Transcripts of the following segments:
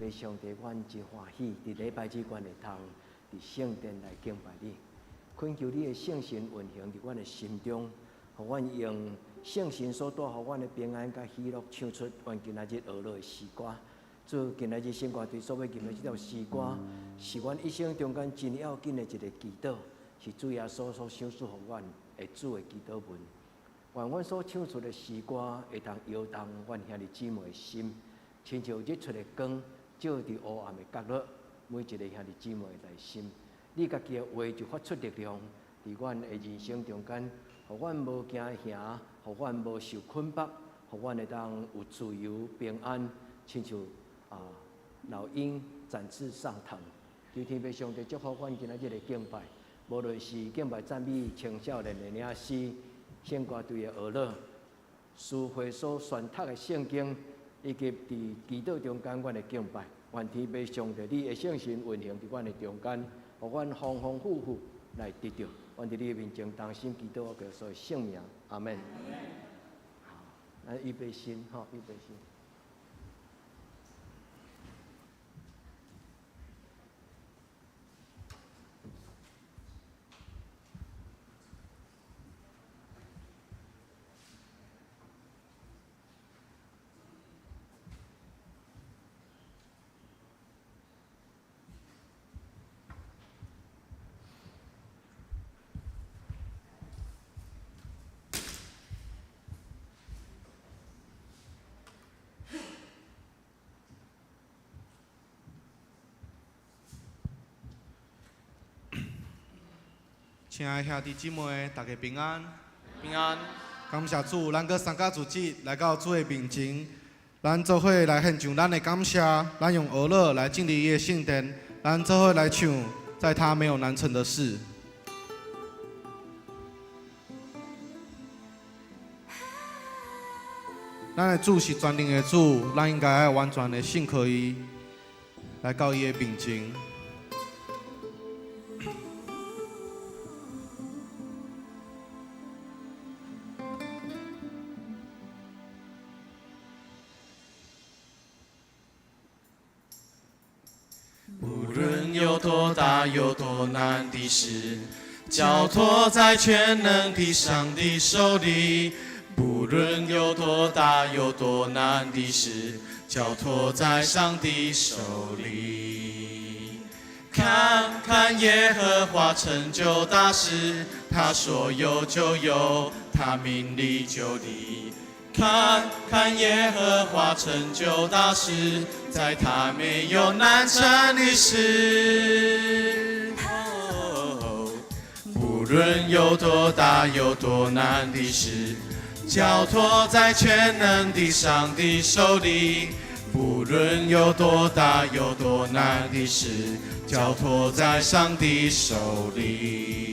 父上帝，阮真歡喜，佇禮拜日阮會通佇聖殿來敬拜你。懇求你的聖神運行佇阮的心中，予阮用聖神所帶予阮的平安佮喜樂，唱出阮今仔日學落的詩歌。主，今仔日聖歌隊所欲吟的這條詩歌，是阮一生中間真要緊的一个祈禱，是主耶穌所賞賜予阮的主的祈禱文。願阮所唱出的詩歌會當搖動阮兄弟姊妹的心，親像日出的光照佇烏暗的角落，每一個兄弟姊妹的內心。你家己的話就發出力量，佇阮的人生中間，予阮無驚嚇，予阮無受捆綁，予阮會當有自由平安，親像老鷹展翅上騰。求天父上帝祝福阮今仔日的敬拜，無論是敬拜讚美青少年的領詩、聖歌隊的學樂、詩會所宣讀的聖經，以及佇祈禱中間阮的敬拜，願天父上帝你的聖神運行佇阮的中間，予阮豐豐富富來得著。阮佇你的面前同心祈禱，耶穌的聖名，阿門。好，咱預備心，吼，預備心。親愛兄弟姊妹，大家平安。平安。感謝主，咱閣三加主日來到主的面前，咱做伙來獻上咱的感謝，咱用樂樂來進入伊的聖殿，咱做伙來唱，在他沒有難成的事。咱的主是全能的主，咱應該愛完全的信靠伊，來到伊的面前。無論有多大有多難的事，交託在全能的上帝手裡。不論有多大有多難的事，交託在上帝手裡。看看耶和華成就大事，他說有就有，他命立就立。看看耶和華成就大事，在他沒有難成的事。不論有多大有多難的事，交託在全能的上帝手裡。不論有多大有多難的事，交託在上帝手裡。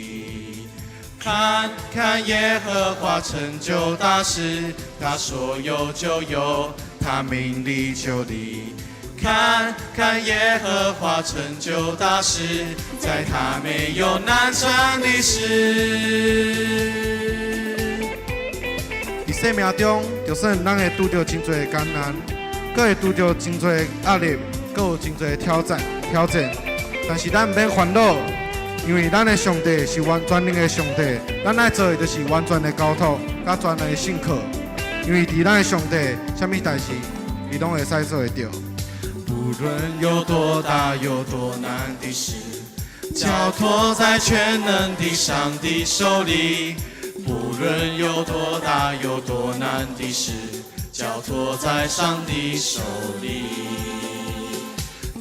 看看耶和華成就大事，他說有就有，他命立就立。看看耶和華成就大事，在他沒有難成的事。佇生命中，就算咱會拄著真濟艱難，閣會拄著真濟壓力，閣有真濟挑戰挑戰，但是咱毋免煩惱，因為咱的上帝是完全能的上帝，咱愛做的就是完全的交託，佮全的信靠，因為佇咱的上帝，啥物代誌，伊攏會使做會著。不論有多大有多難的事，交託在全能的上帝手裡。不論有多大有多難的事，交託在上帝手裡。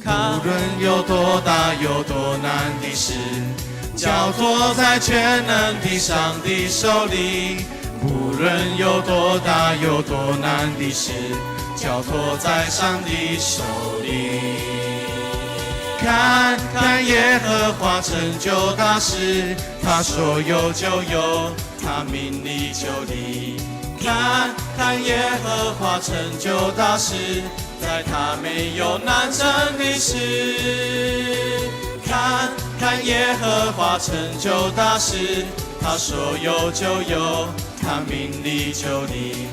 不論有多大有多難的事，交託在全能的上帝手裡。不論有多大有多難的事，交託在上帝手裡。看看耶和華成就大事，他說有就有，他命立就立。看看耶和華成就大事，在他沒有難成的事。看看耶和華成就大事，他說有就有，他命立就立。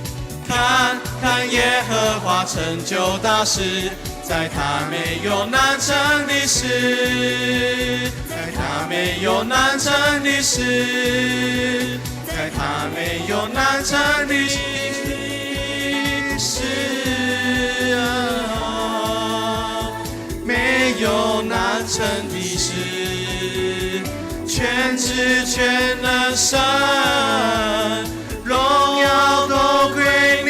看看耶和華成就大事，在他沒有難成的事，在他沒有難成的事，在他沒有難成的事，啊，沒有難成的事，全知全能神，榮耀都歸你，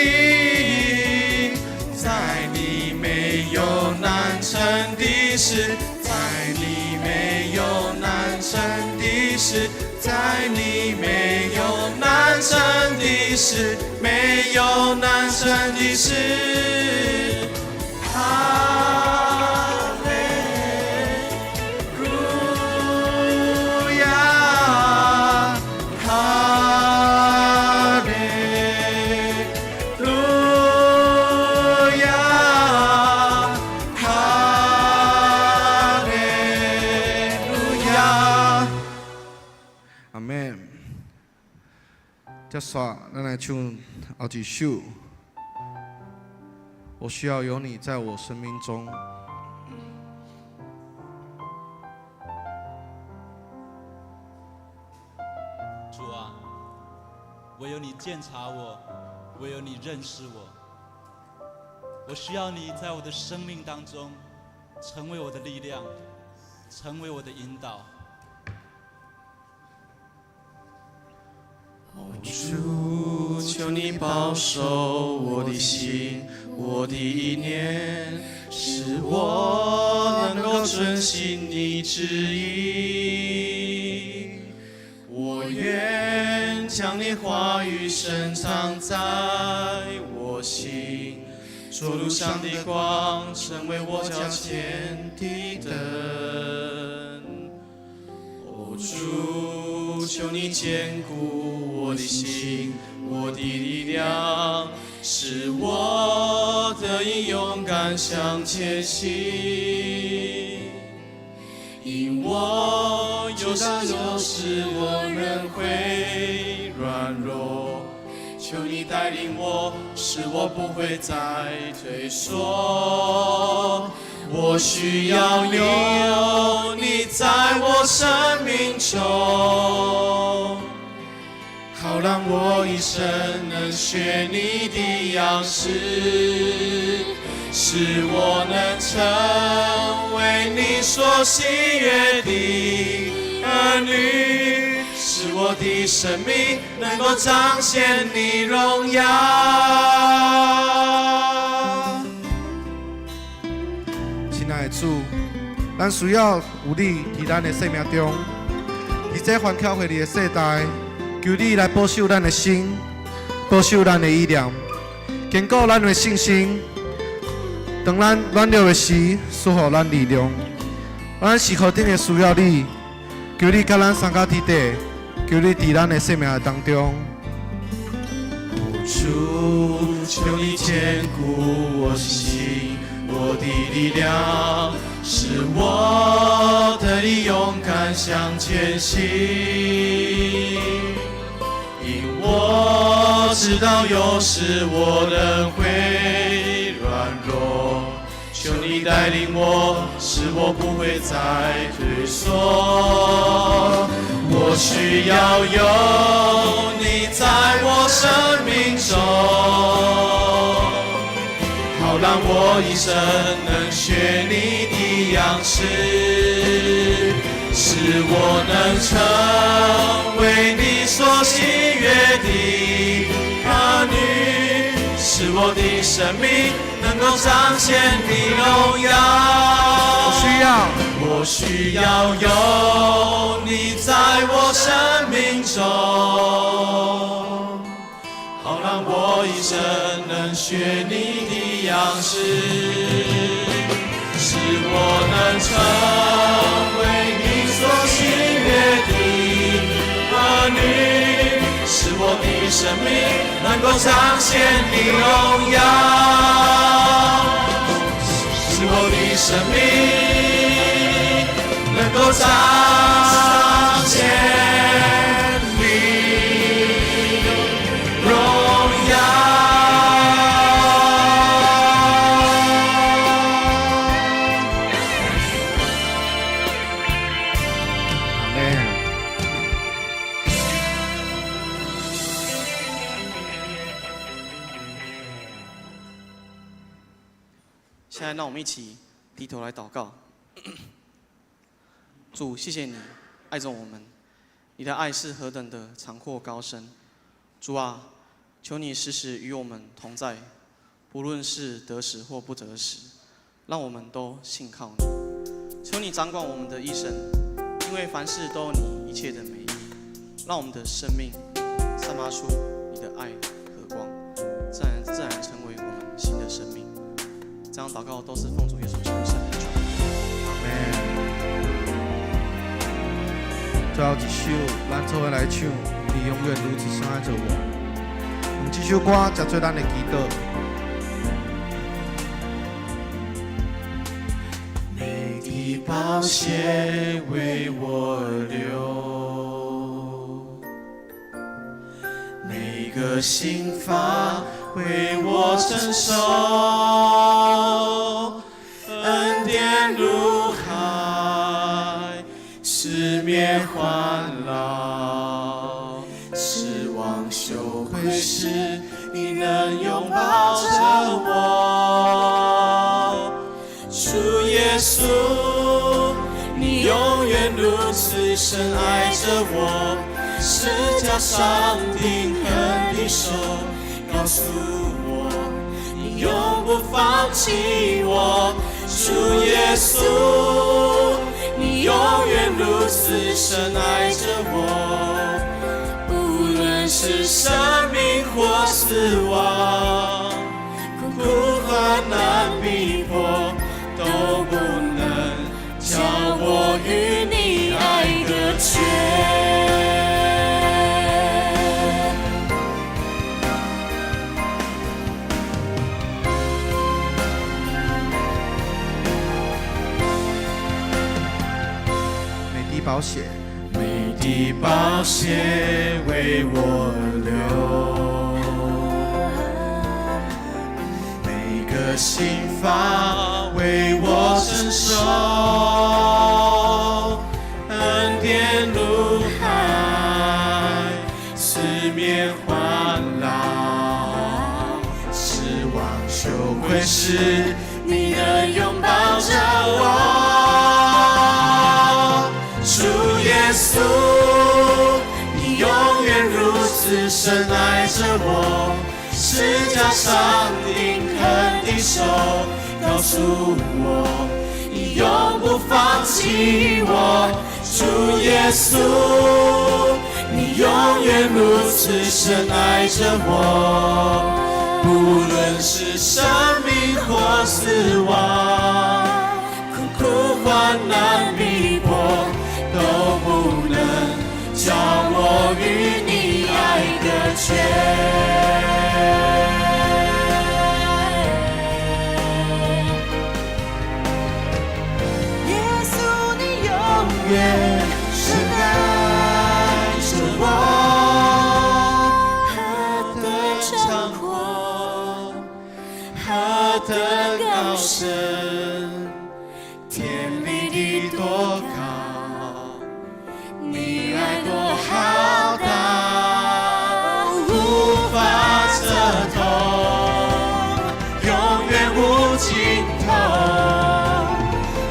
在你沒有難成的事，在你沒有難成的事，在你沒有難成的事，沒有難成的事。哈利路亞，哈利路亞，哈利路亞。阿們。接續，咱來唱後一首。我需要有你在我生命中。主啊，唯有你鑒察我，唯有你認識我。我需要你在我的生命當中，成為我的力量，成為我的引導。主，求你保守我的心，我的意念，使我能夠遵行你旨意。我願將你話語深藏在我心，做路上的光，成為我腳前的燈。哦，主，求你堅固我的心，我的力量，使我得以勇敢向前行。因我有時有時我仍會軟弱，求你帶領我，使我不會再退縮。我需要有你在我生命中，好讓我一生能學你的樣式，使我能成為你所喜悅的兒女，使我的生命能夠彰顯你榮耀。親愛的主，咱需要有你佇咱的生命中，佇這環教會裡的世代，求你來保守咱的心，保守咱的意念，堅固咱的信心。當咱軟弱的時，賜予咱力量。咱是何等的需要你，求你佮咱相佮佇底，求你佇咱的生命當中。主，求你堅固我心，我的力量，使我得以勇敢向前行。因我知道有時我仍會軟弱，求你帶領我，使我不會再退縮。我需要有你在我生命中，好讓我一生能學你的樣式，使我能成為你所喜悅的兒女，使我的生命能夠彰顯你榮耀。我需要，我需要有你在我生命中，好讓我一生能學你的樣式，使我能成為你所喜悅的兒女，使我的生命能夠彰顯你榮耀，使我的生命能夠彰顯你榮耀。現在讓我們一起低頭來禱告。主，謝謝你愛着我們，你的愛是何等的長闊高深。主啊，求你時時與我們同在，不論是得時或不得時，讓我們都信靠你。求你掌管我們的一生，因為凡事都有你一切的美意，讓我們的生命散發出你的愛和光，自然自然成為我們新的生命。這樣禱告都是奉主耶穌基督聖名求。阿門。最後一首，咱做伙來唱，你永遠如此深愛著我。用這首歌，當做咱的祈禱。每滴寶血為我流，每個刑罰為我承受，恩典如海，四面環繞，失望羞愧時，你能擁抱著我。主耶穌，你永遠如此深愛著我，十架上釘痕的手，告訴我你永不放棄我。主耶穌，你永遠如此深愛著我，無論是生命或死亡，困苦患難逼迫，都不能叫我與你愛隔絕。每滴寶血，每滴寶血為我流，每個刑罰為我承受，恩典如海，四面環繞，失望羞愧時，你能擁抱著我。主耶穌，你永遠如此深愛著我，十架上釘痕的手，告訴我你永不放棄我。主耶穌，你永遠如此深愛著我，不論是生命或死亡，困苦患難逼迫，都不能叫我與你愛隔絕。耶穌，你永遠深愛著我，何等長闊，何等高深，天離地多高，你愛多浩大，無法測透，永遠無盡頭。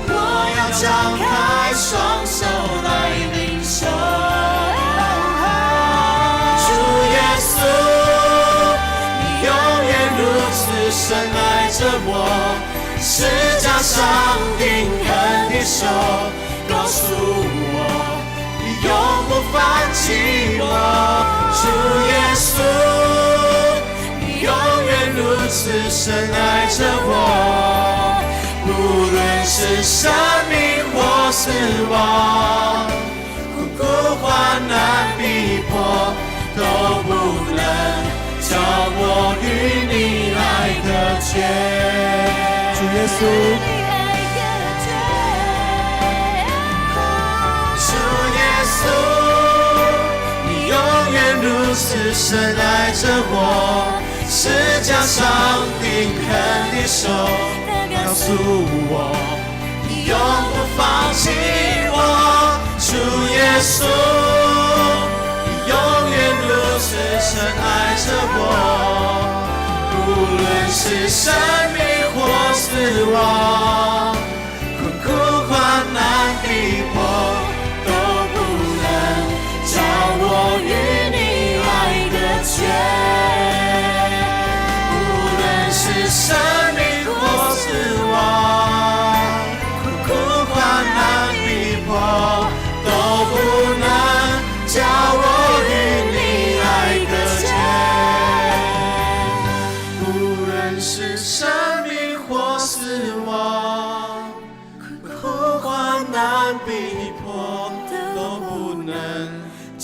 我要張開雙手來領受。主耶穌，你永遠如此深愛著我，十架上釘痕的手，告訴我你永不放棄我。主耶穌，你永遠如此深愛著我，不論是生命或死亡，困苦患難逼迫，都不能叫我與你愛隔絕。主耶穌，主耶穌，你永遠如此深愛著我，十架上釘痕的手，告訴我你永不放棄我。主耶穌，你永遠如此深愛著我，不論是生命或死亡，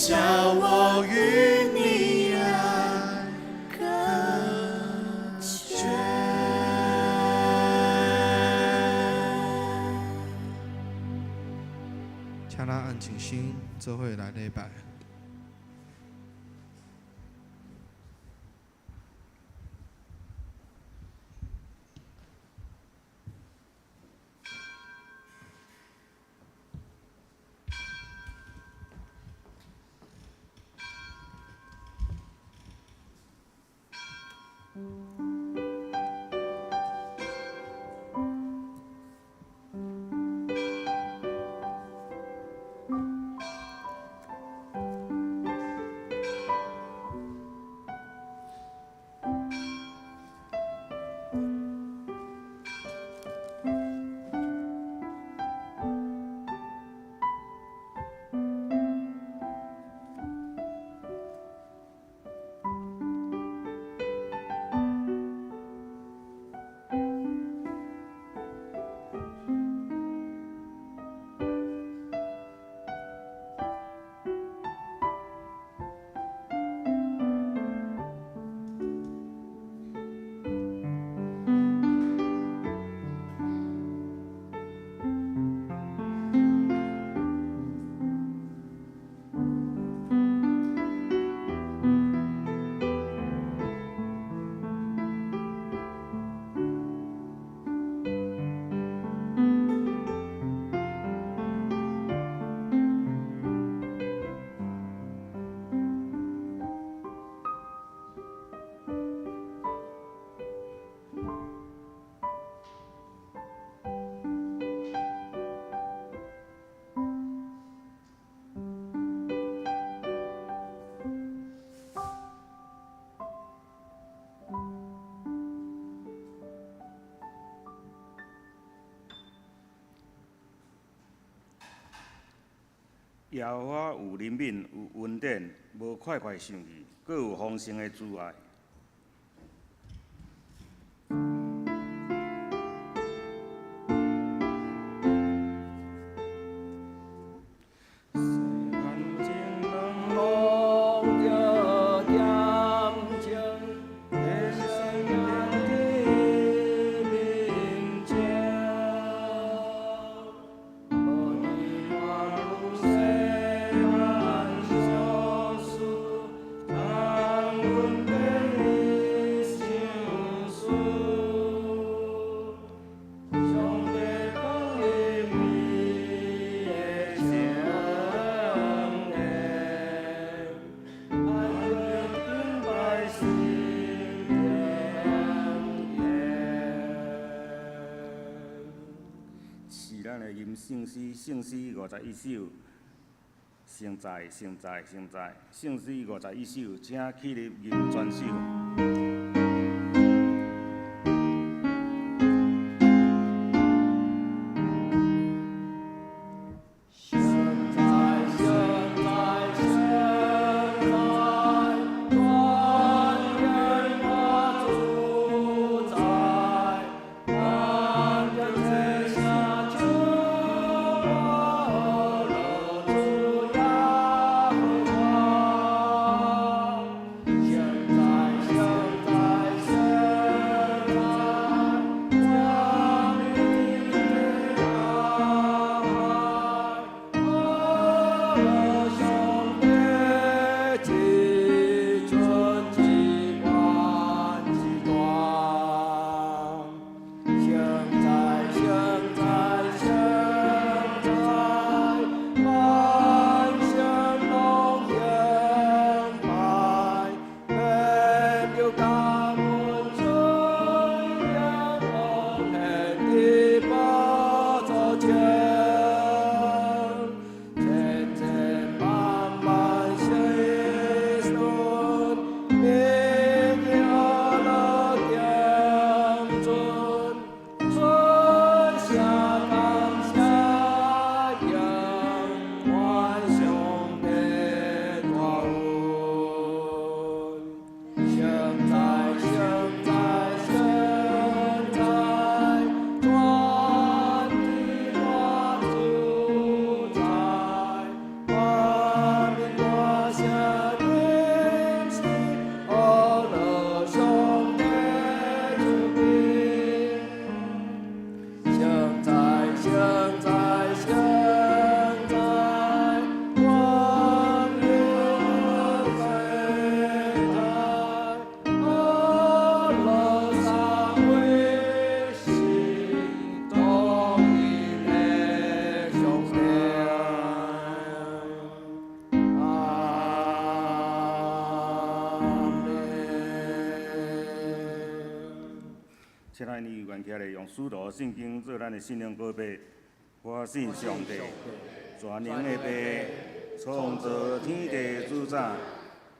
叫我與你愛隔絕。請咱按靜心，做伙來禮拜。耶和華有憐憫，有恩典，無快快生氣，閣有豐盛的慈愛。聖詩，聖詩51首，聖在，聖在，聖在，聖詩51首，請起立吟全首。聖在。请咱愿起來用使徒信經做咱的信仰告白。我信上帝，全能的父，創造天地主宰。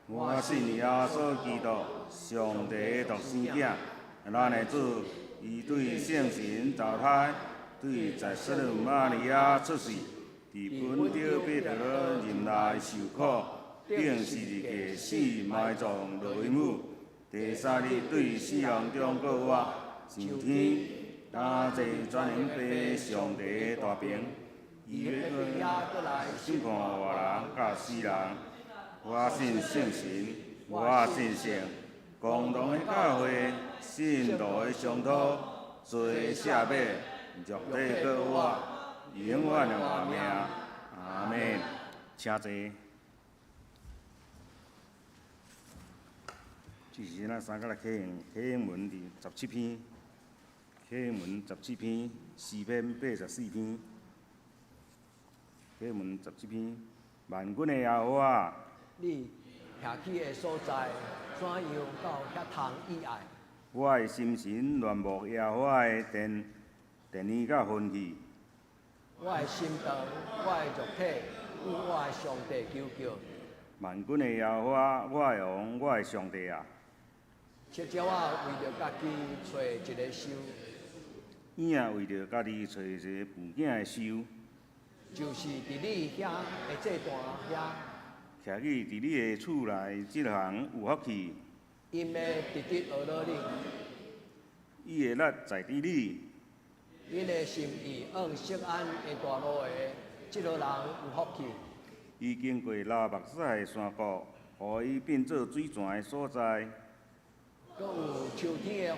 我信耶穌基督，上帝的獨生囝，咱的主，伊對聖神投胎，對在聖母瑪利亞出世，佇本丟彼拉多任內受苦，釘十字架死埋葬落為母，第三日對死人中復活，上天，擔坐全能父上帝的大爿，伊欲來審判活人佮死人。我信聖神，我信聖公同的教會，聖徒的相托，罪赦免，肉體復活，永遠的活命。阿門。請坐。這時咱三個來啟用啟用文佇十七篇，啟用文十七篇，詩篇84篇，啟用文十七篇，萬軍的耶和華。你徛起的所在，怎樣到遐通意愛？我的心神戀慕耶和華的殿，殿宇佮分去。我的心腸，我的肉體，向我的上帝求叫。萬軍的耶和華，我的王，我的上帝啊！赤鳥仔為著家己揣一个岫，燕仔為著家己揣一个孵囝的岫，就是佇你遐的祭壇遐。徛起佇你的厝內，這項有福氣。𪜶會直直學落你。伊的力在佇你。𪜶的心意往錫安的大路的，這號人有福氣。伊經過流目屎的山谷，予伊變做水泉的所在。閣有秋天的雨，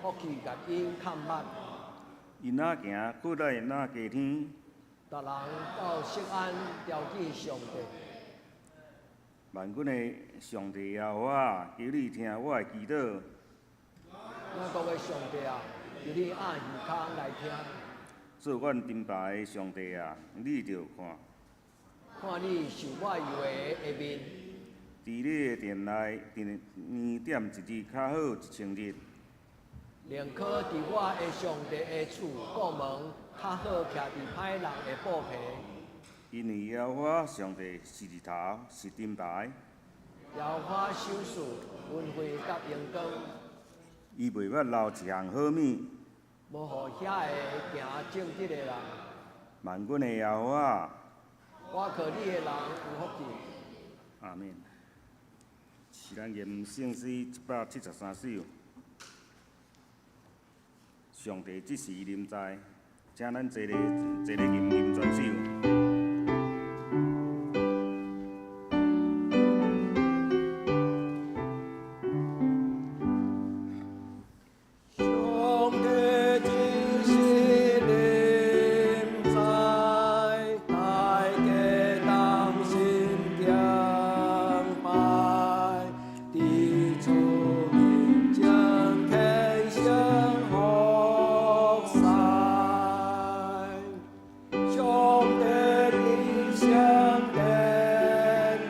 福氣共𪜶崁目。伊若行，骨力若加添。逐人到錫安朝見上帝。萬軍的上帝耶和華，求你聽我的祈禱。雅各的上帝啊，求你掩耳孔來聽。做阮盾牌的上帝啊，你著看。看你受抹油的的面。佇你的殿內，殿踮一日較好一千日。寧可佇我的上帝的厝顧門，較好徛佇歹人的布棚。因為耶和華上帝是日頭，是盾牌。耶和華賞賜恩惠佮榮光。伊袂捌留一項好物。無予遐个行正直的人。萬軍的耶和華。倚靠你的人有福氣。阿門。是咱吟聖詩173首。上帝這時臨在，請咱齊來齊來吟吟全首。上帝這時臨在，大家同心敬拜，佇主面前虔誠服侍。上帝佇聖殿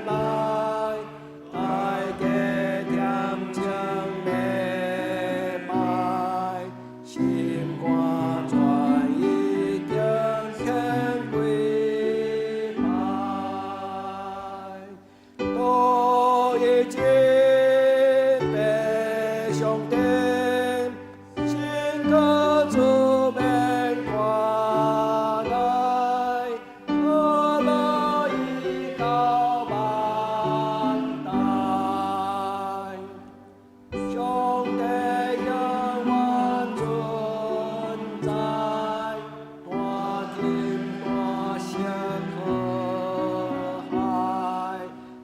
內，大家恬靜禮拜，心肝專一敬虔跪拜，獨一敬拜上帝，聖歌主免看來，何樂以到萬代。上帝永遠存在，大金大聲可海，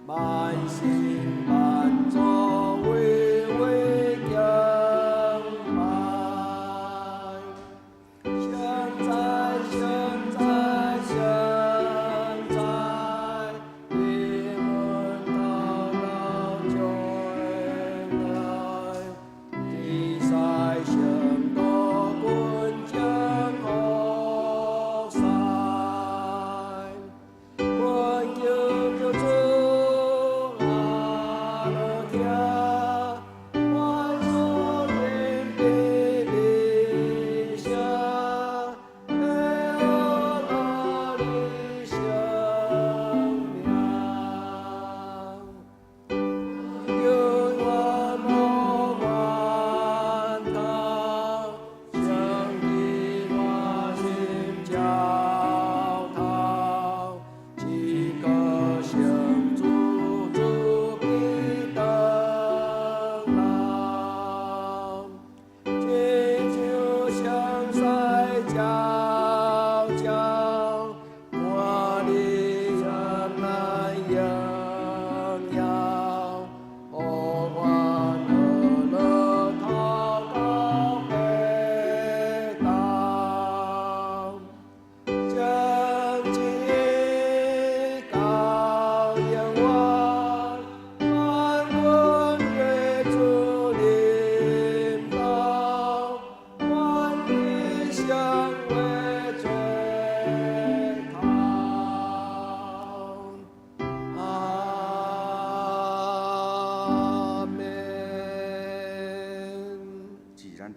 萬心萬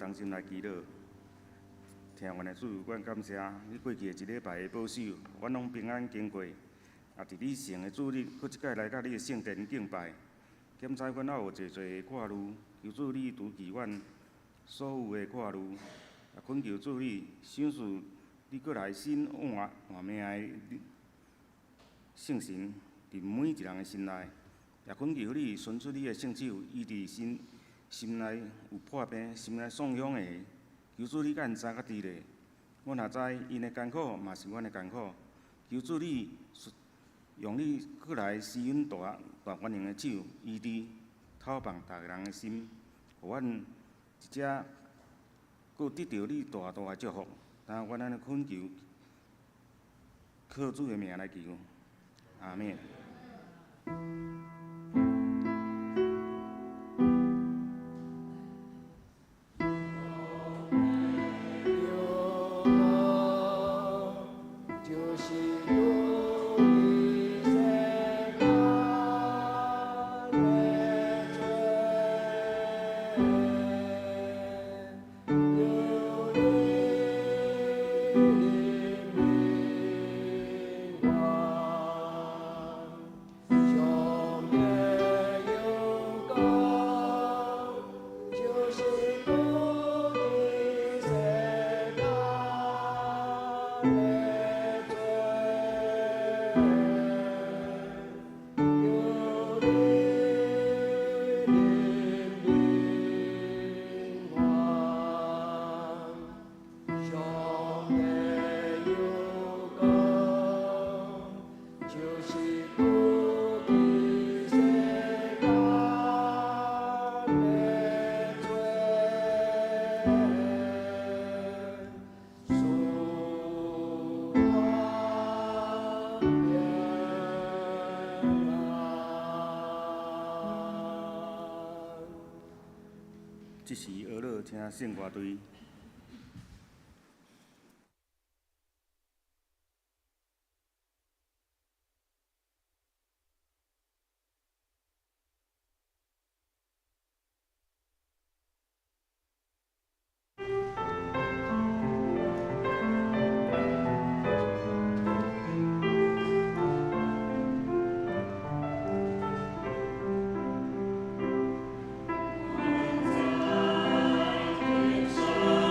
同心來祈禱。疼阮的主，阮感謝你過去的一禮拜的保守，阮攏平安經過。也佇你聖的主日，閣一擺來到你的聖殿敬拜。檢查阮猶有濟濟的掛慮，求主你除去阮所有的掛慮。也懇求主你賞賜你閣來新換換命的聖神，佇每一人的心內。也懇求你伸出你的聖手，醫治心心內有破病、心內創傷的。求主你共𪜶知佮治咧，阮也知𪜶的艱苦嘛是阮的艱苦。求主你用你閣來施阮大大權能的手，醫治、透放逐个人的心，予阮一遮閣得著你大大的祝福。但阮按呢懇求，靠主的名來求，阿們。這時，俄勒請聖樂隊。在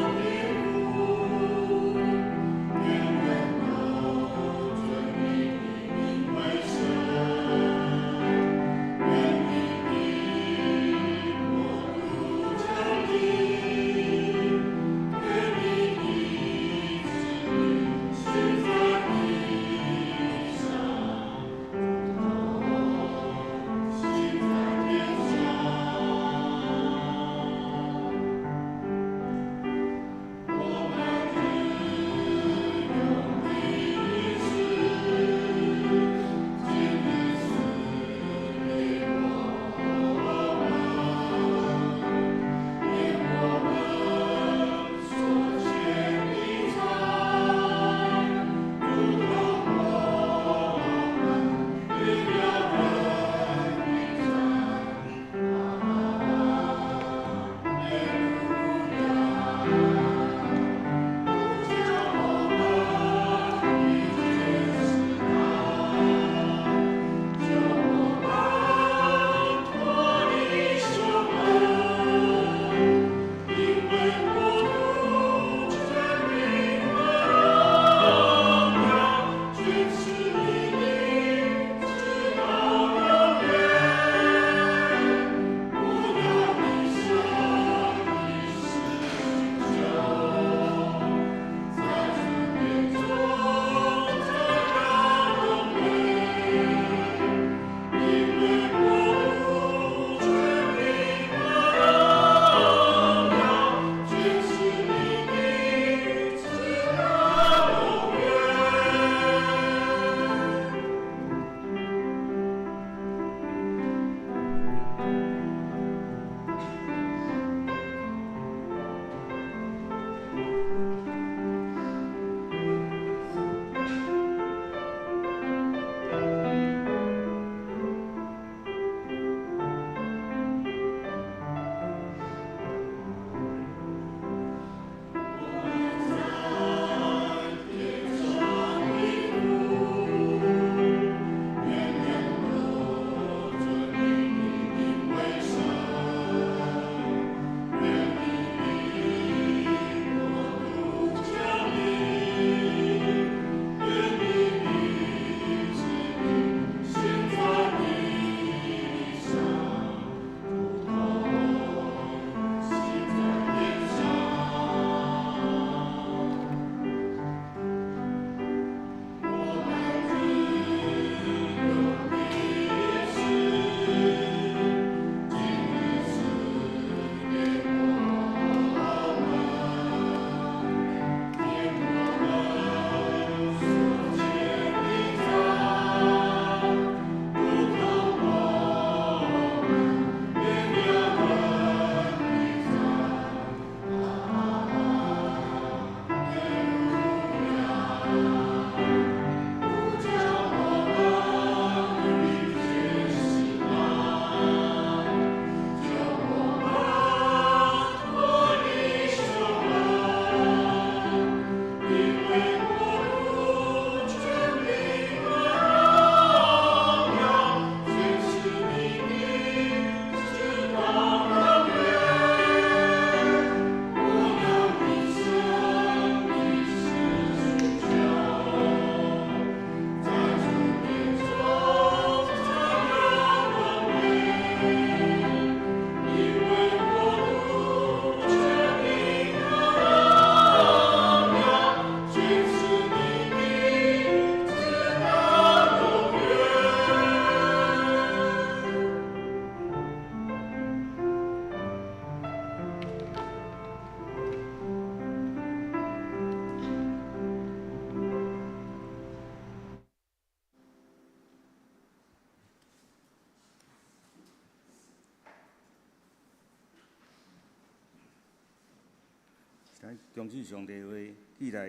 咱恭喜上帝話，記來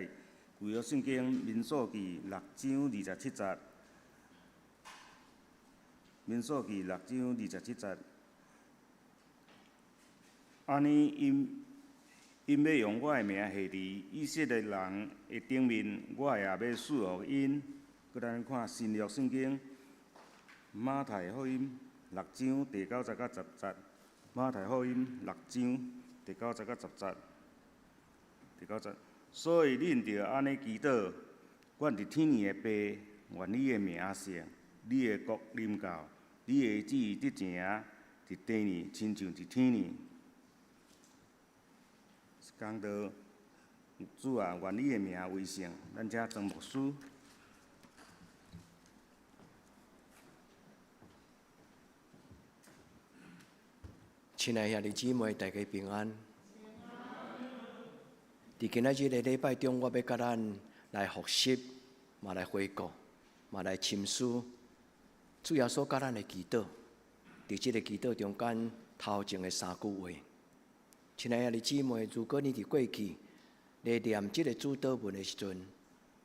舊約聖經民數記六章二十七節。民數記六章二十七節。按呢，𪜶𪜶欲用我的名下佇以色列人的頂面，我也欲賜予𪜶。閣咱看新約聖經馬太福音六章第九節佮十節。馬太福音六章第九節佮十節。第九節，所以恁著按呢祈禱：阮佇天的爸，願你的名聖，你的國臨到，你的旨意得成，佇地呢，親像佇天呢。講到主啊，願你的名為聖，咱請曾牧師。親愛兄弟姊妹，大家平安。佇今仔日个禮拜中，我欲佮咱來復習，嘛來回顧，嘛來深思主耶穌教咱的祈禱。佇這个祈禱中間，頭前的三句話。親愛的姊妹，如果你佇過去咧念這个主禱文的時陣，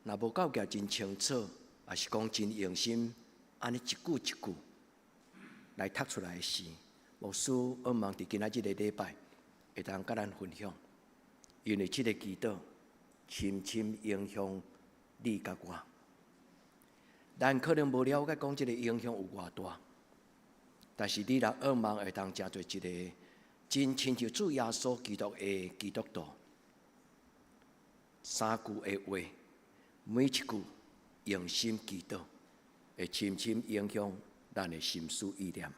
若無夠額真清楚，抑是講真用心，按呢一句一句來讀出來的時，牧師向望佇今仔這个禮拜會當佮咱分享，因為這个祈禱深深影響你佮我。咱可能無了解講這个影響有偌大，但是你若向望會當成做一个真親像主耶穌基督的基督徒，三句的話，每一句用心祈禱，會深深影響咱的心思意念。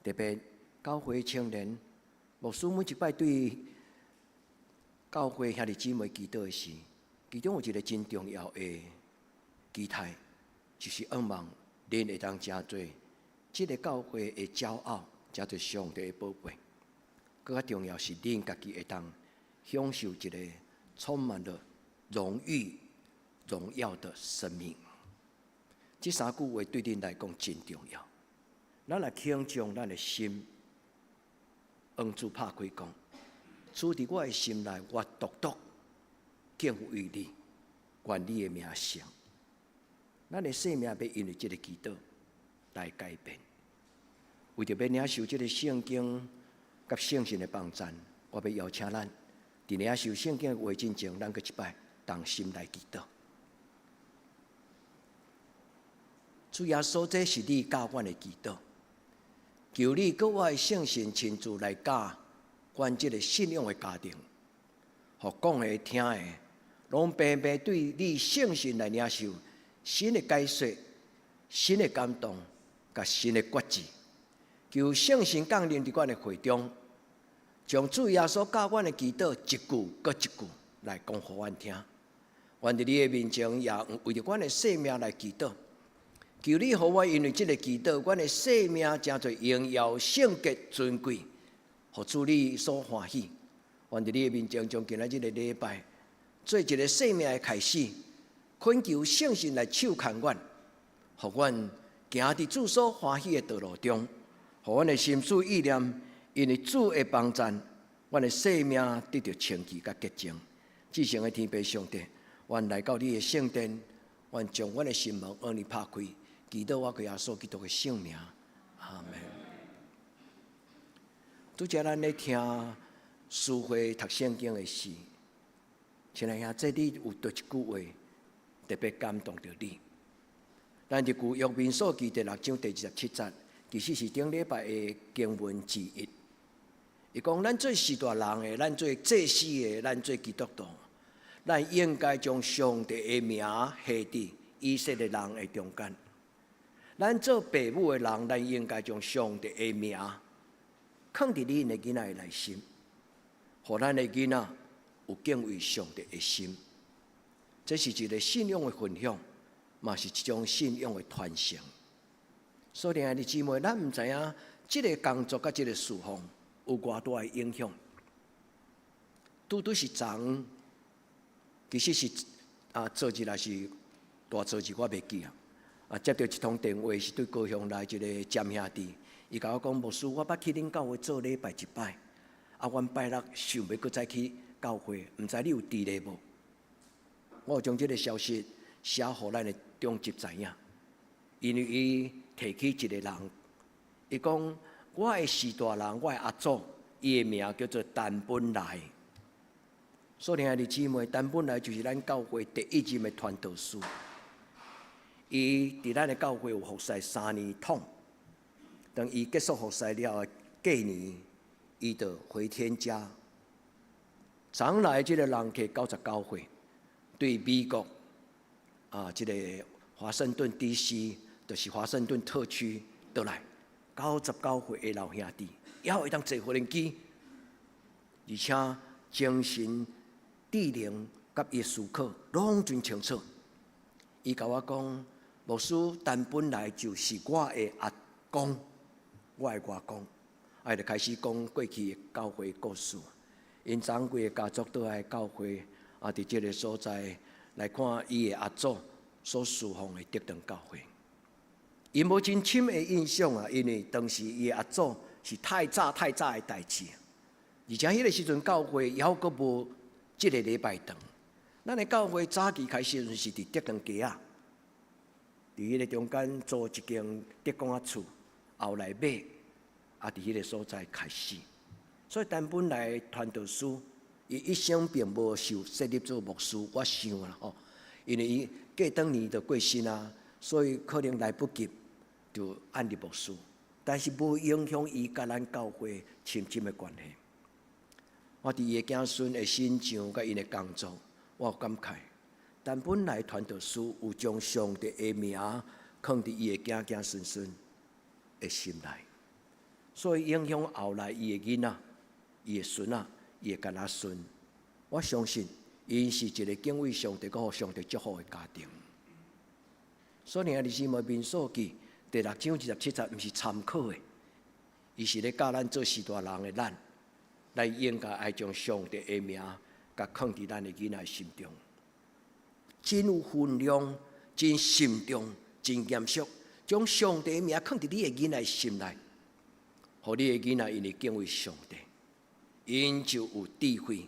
特別教會青年，牧師每一擺對教會兄弟姊妹祈禱的時，其中有一個真重要的期待，就是向望恁會當成做這个教會的驕傲，成做上帝的寶貝。閣較重要是，恁家己會當享受一个充滿了榮譽、榮耀的生命。這三句話對恁來講真重要。咱若肯將咱的心向主拍開講，主佇我的心內，我獨獨敬畏你，願你的名聖。咱的生命欲因為這个祈禱來改變。為著欲領受這个聖經佮聖神的幫贊，我欲邀請咱佇領受聖經的話進前，咱閣一擺同心來祈禱。主耶穌，這是你教阮的祈禱，求你閣我的聖神親自來教阮這个信仰的家庭，予講的聽的，攏平平對你聖神來領受新的解說、新的感動、佮新的決志。求聖神降臨佇阮的會中，將主耶穌教阮的祈禱一句閣一句來講予阮聽。願佇你的面前，也為著阮的生命來祈禱。求你予我因為這个祈禱，阮的生命成做榮耀、聖潔、尊貴，予主你所歡喜。願佇你的面前，將今仔這个禮拜做一个生命的開始，懇求聖神來手牽阮，予阮行佇主所歡喜的道路中，予阮的心思意念，因為主的幫贊，阮的生命得著清潔佮潔淨。至聖的天父上帝，阮來到你的聖殿，阮將阮的心門向你拍開，祈禱我歸耶穌基督的聖名，阿們。拄才咱咧聽書會讀聖經的時，親愛兄，這裡有佗一句話特別感動著你。咱佇舊約民數記第六章第二十七節，其實是頂禮拜的經文之一。伊講，咱做序大人的，咱做祭司的，咱做基督徒，咱應該將上帝的名下佇以色列人的中間。咱做父母的人，咱應該將上帝的名囥佇恁的囡仔的內心，予咱的囡仔有敬畏上帝的心。這是一个信仰的分享，嘛是一種信仰的傳承。所以，兄弟姊妹，咱毋知影這个工作佮這个事奉有偌大的影響。拄拄是昨，其實是啊，昨日抑是大昨日，我袂記啊。啊，接著一通電話是對高雄來一个詹兄弟，伊共我講，牧師，我捌去恁教會做禮拜一擺，啊，阮拜六想欲閣再去教會，毋知你有佇咧無？我有將這个消息寫予咱的長執知影，因為伊提起一个人，伊講我的序大人，我的阿祖，伊的名叫做陳本來。所以兄弟姊妹，陳本來就是咱教會第一任的傳道師。伊佇咱的教會有服侍3年統，當伊結束服侍了後，隔年伊就回天家。長來這个人客99歲，對美國啊，這个華盛頓 D.C. 就是華盛頓特區倒來，99歲的老兄弟，猶會當坐無人機，而且精神、智能佮伊思考攏真清楚。伊共我講，牧師，陳本來就是我的阿公，我的外公，啊，就開始講過去教會故事。𪜶整規个家族倒來教會，啊，佇這个所在來看伊的阿祖所侍奉的德堂教會。伊無真深的印象啊，因為當時伊的阿祖是太早太早的代誌，而且彼个時陣教會猶閣無這个禮拜堂。咱的教會早期開始時是佇德堂街仔，佇彼个中間租一間德公仔厝，後來買，啊，佇彼个所在開始。所以陳本來傳道師，伊一生並無受設立做牧師，我想啦吼，因為伊過當年就過身啊，所以可能來不及就按立牧師，但是無影響伊佮咱教會親近的關係。我佇伊的子孫的身上，佮𪜶的工作，我有感慨。陳本來傳道師有將上帝的名囥佇伊的子子孫孫的心內，所以影響後來伊的囡仔、伊的孫仔、伊的干仔孫。我相信，𪜶是一个敬畏上帝、閣予上帝祝福的家庭。所以，兄弟姊妹，民數記第六章27節，毋是參考的，伊是咧教咱做序大人的咱，來應該愛將上帝的名，共囥佇咱的囡仔心中，真有分量，真慎重，真嚴肅，將上帝的名囥佇你的囡仔心內，予你的囡仔因為敬畏上帝，𪜶就有智慧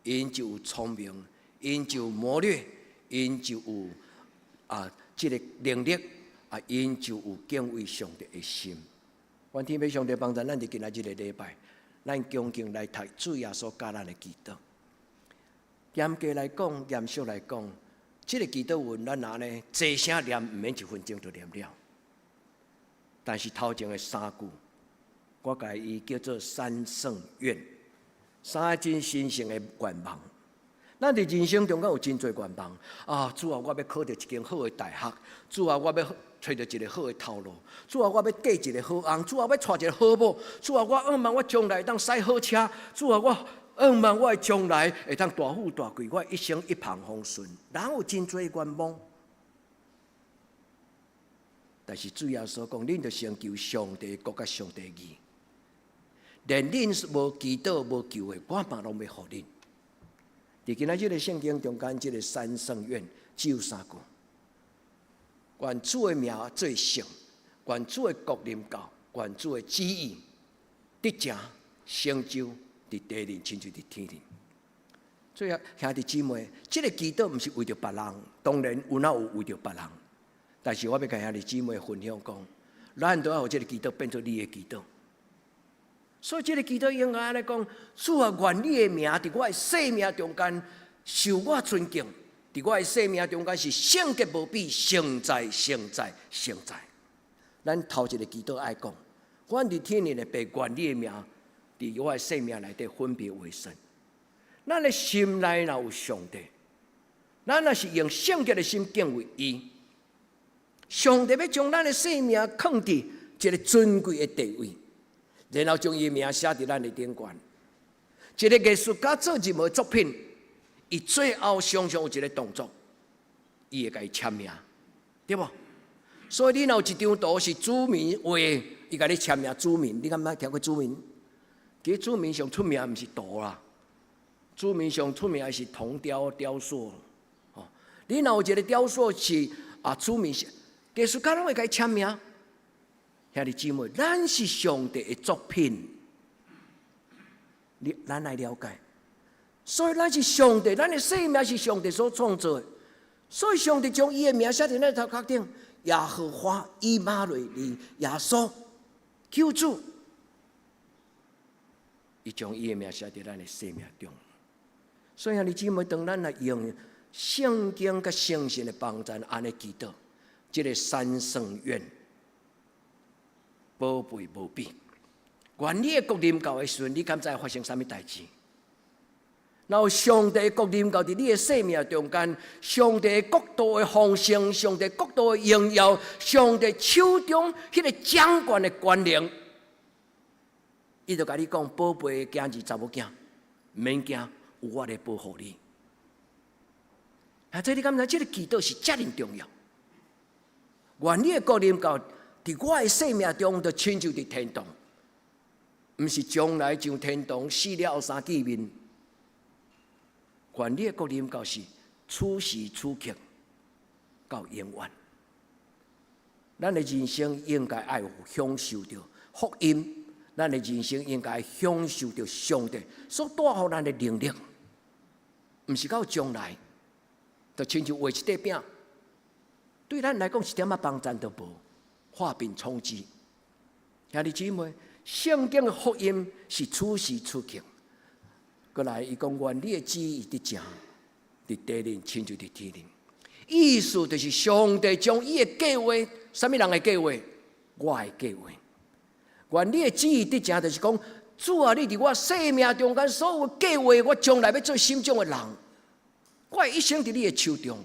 ，𪜶就有聰明，𪜶就有謀略，𪜶就有啊這个能力，啊，𪜶就有敬畏上帝的心。願天父上帝幫助咱佇今仔日个禮拜，咱恭敬來讀主耶穌教咱的祈禱。嚴格來講，嚴肅來講，這个祈禱文咱若呢齊聲念，毋免一分鐘就念了。但是頭前的三句，我共伊叫做三聖願，三個真神聖的願望。咱佇人生中間有真濟願望啊！主啊，我欲考著一間好的大學；主啊，我欲揣著一个好的頭路；主啊，我欲嫁一个好翁；主啊，我欲娶一个好某；主啊，我向望我將來會當駛好車；主啊，我向望我的將來會當大富大貴，我一生一帆風順。人有真濟願望，但是主耶穌講，恁著先求上帝國佮上帝義，連恁無祈禱無求的，我嘛攏欲予恁。佇今仔這个聖經中間，這个三聖願只有三句：願主的名做聖，願主的國臨到，願主的旨意得成成就佇地裡，親像佇天頂。最後兄弟姊妹，這个祈禱毋是為著別人，當然有哪有為著別人，但是我欲共兄弟姊妹分享講，咱都愛予這个祈禱變做你的祈禱。所以這个祈禱應該按呢講：主啊，願你的名佇我的生命中間受我尊敬，佇我的生命中間是聖潔無比，聖在聖在聖在。咱頭一个祈禱愛講，阮佇天頂的父，願你的名佇我的生命內底分別為聖。咱的心內若有上帝，咱若是用聖潔的心敬畏伊，上帝欲將咱的生命囥佇一个尊貴的地位。然後將伊名寫佇咱的頂懸。一个藝術家做任何作品，伊最後常常有一个動作，伊會共伊簽名，對無？所以你若有一張圖是朱明畫的，伊共你簽名朱明，你敢捌聽過朱明？其實朱明上出名毋是圖啦，朱明上出名的是銅雕雕塑。哦，你若有一个雕塑是啊朱明，藝術家攏會共伊簽名。兄弟姊妹，咱是上帝的作品，你咱來了解。所以咱是上帝，咱的生命是上帝所創造的。所以上帝將伊的名寫佇咱頭殼頂，耶和華以馬內利耶穌救主，伊將伊的名寫佇咱的生命中。所以兄弟姊妹，當咱來用聖經佮聖神的幫助，按呢祈禱，這个三聖願寶貝無比。願你的國臨到的時陣，你敢知發生啥物代誌？若有上帝國臨到佇你的生命中間，上帝國度的豐盛，上帝國度的榮耀，上帝手中彼个掌權的權能，伊就共你講：寶貝的囝兒、查某囝，毋免驚，有我來保護你。啊，這你敢知？這个祈禱是遮爾重要。願你的國臨到，佇我的生命中，就親像佇天堂，毋是將來上天堂死了後先見面。願你的國臨到是此時此刻到永遠。咱的人生應該愛享受著福音，咱的人生應該享受著上帝所帶予咱的能力，毋是到將來，就親像畫一塊餅，對咱來講一點仔幫助都無，畫餅充飢。兄弟姊妹，聖經的福音是此時此刻。閣來，伊講願你的旨意得成，佇地裡親像佇天頂。意思就是上帝將伊的計劃，啥物人的計劃？我的計劃。願你的旨意得成，就是講主啊，你佇我生命中間所有計劃，我將來欲做啥物種的人，我的一生佇你的手中。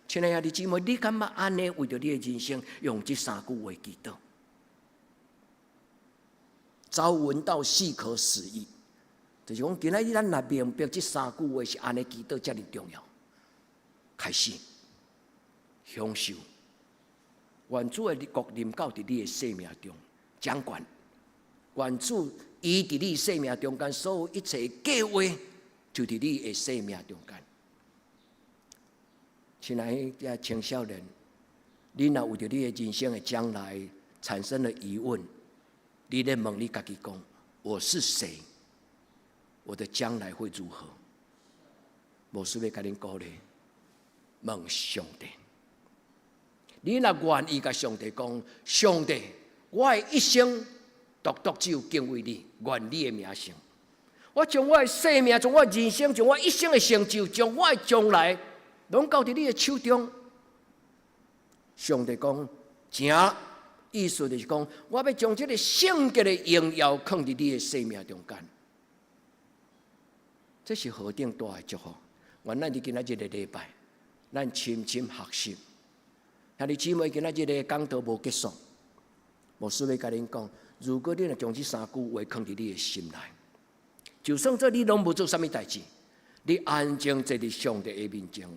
親愛的兄弟姊妹，你敢捌按呢為著你的人生用這三句話祈禱？朝聞道，夕可死矣。就是講，今仔日咱若明白這三句話是按呢祈禱遮爾重要。開始享受，願主的國臨到佇你的生命中掌權。願主伊佇你生命中間所有一切計劃，就佇你的生命中間。親愛的青少年，你若為著你的人生的將來產生了疑問，你咧問你家己講：我是誰？我的將來會如何？牧師欲共恁鼓勵，問上帝。你若願意共上帝講，上帝，我的一生獨獨只有敬畏你，願你的名成。我將我的生命，將我的人生，將我一生的成就，將我的將來，攏交佇你的手中。上帝講，成，意思就是講，我欲將這个聖潔的榮耀囥佇你的生命中間。這是何等大的祝福！願咱佇今仔這个禮拜，咱深深學習。兄弟姊妹，今仔這个講道無結束，牧師欲共恁講，如果你若將這三句話囥佇你的心內，就算做你攏無做啥物代誌，你安靜坐佇上帝的面前，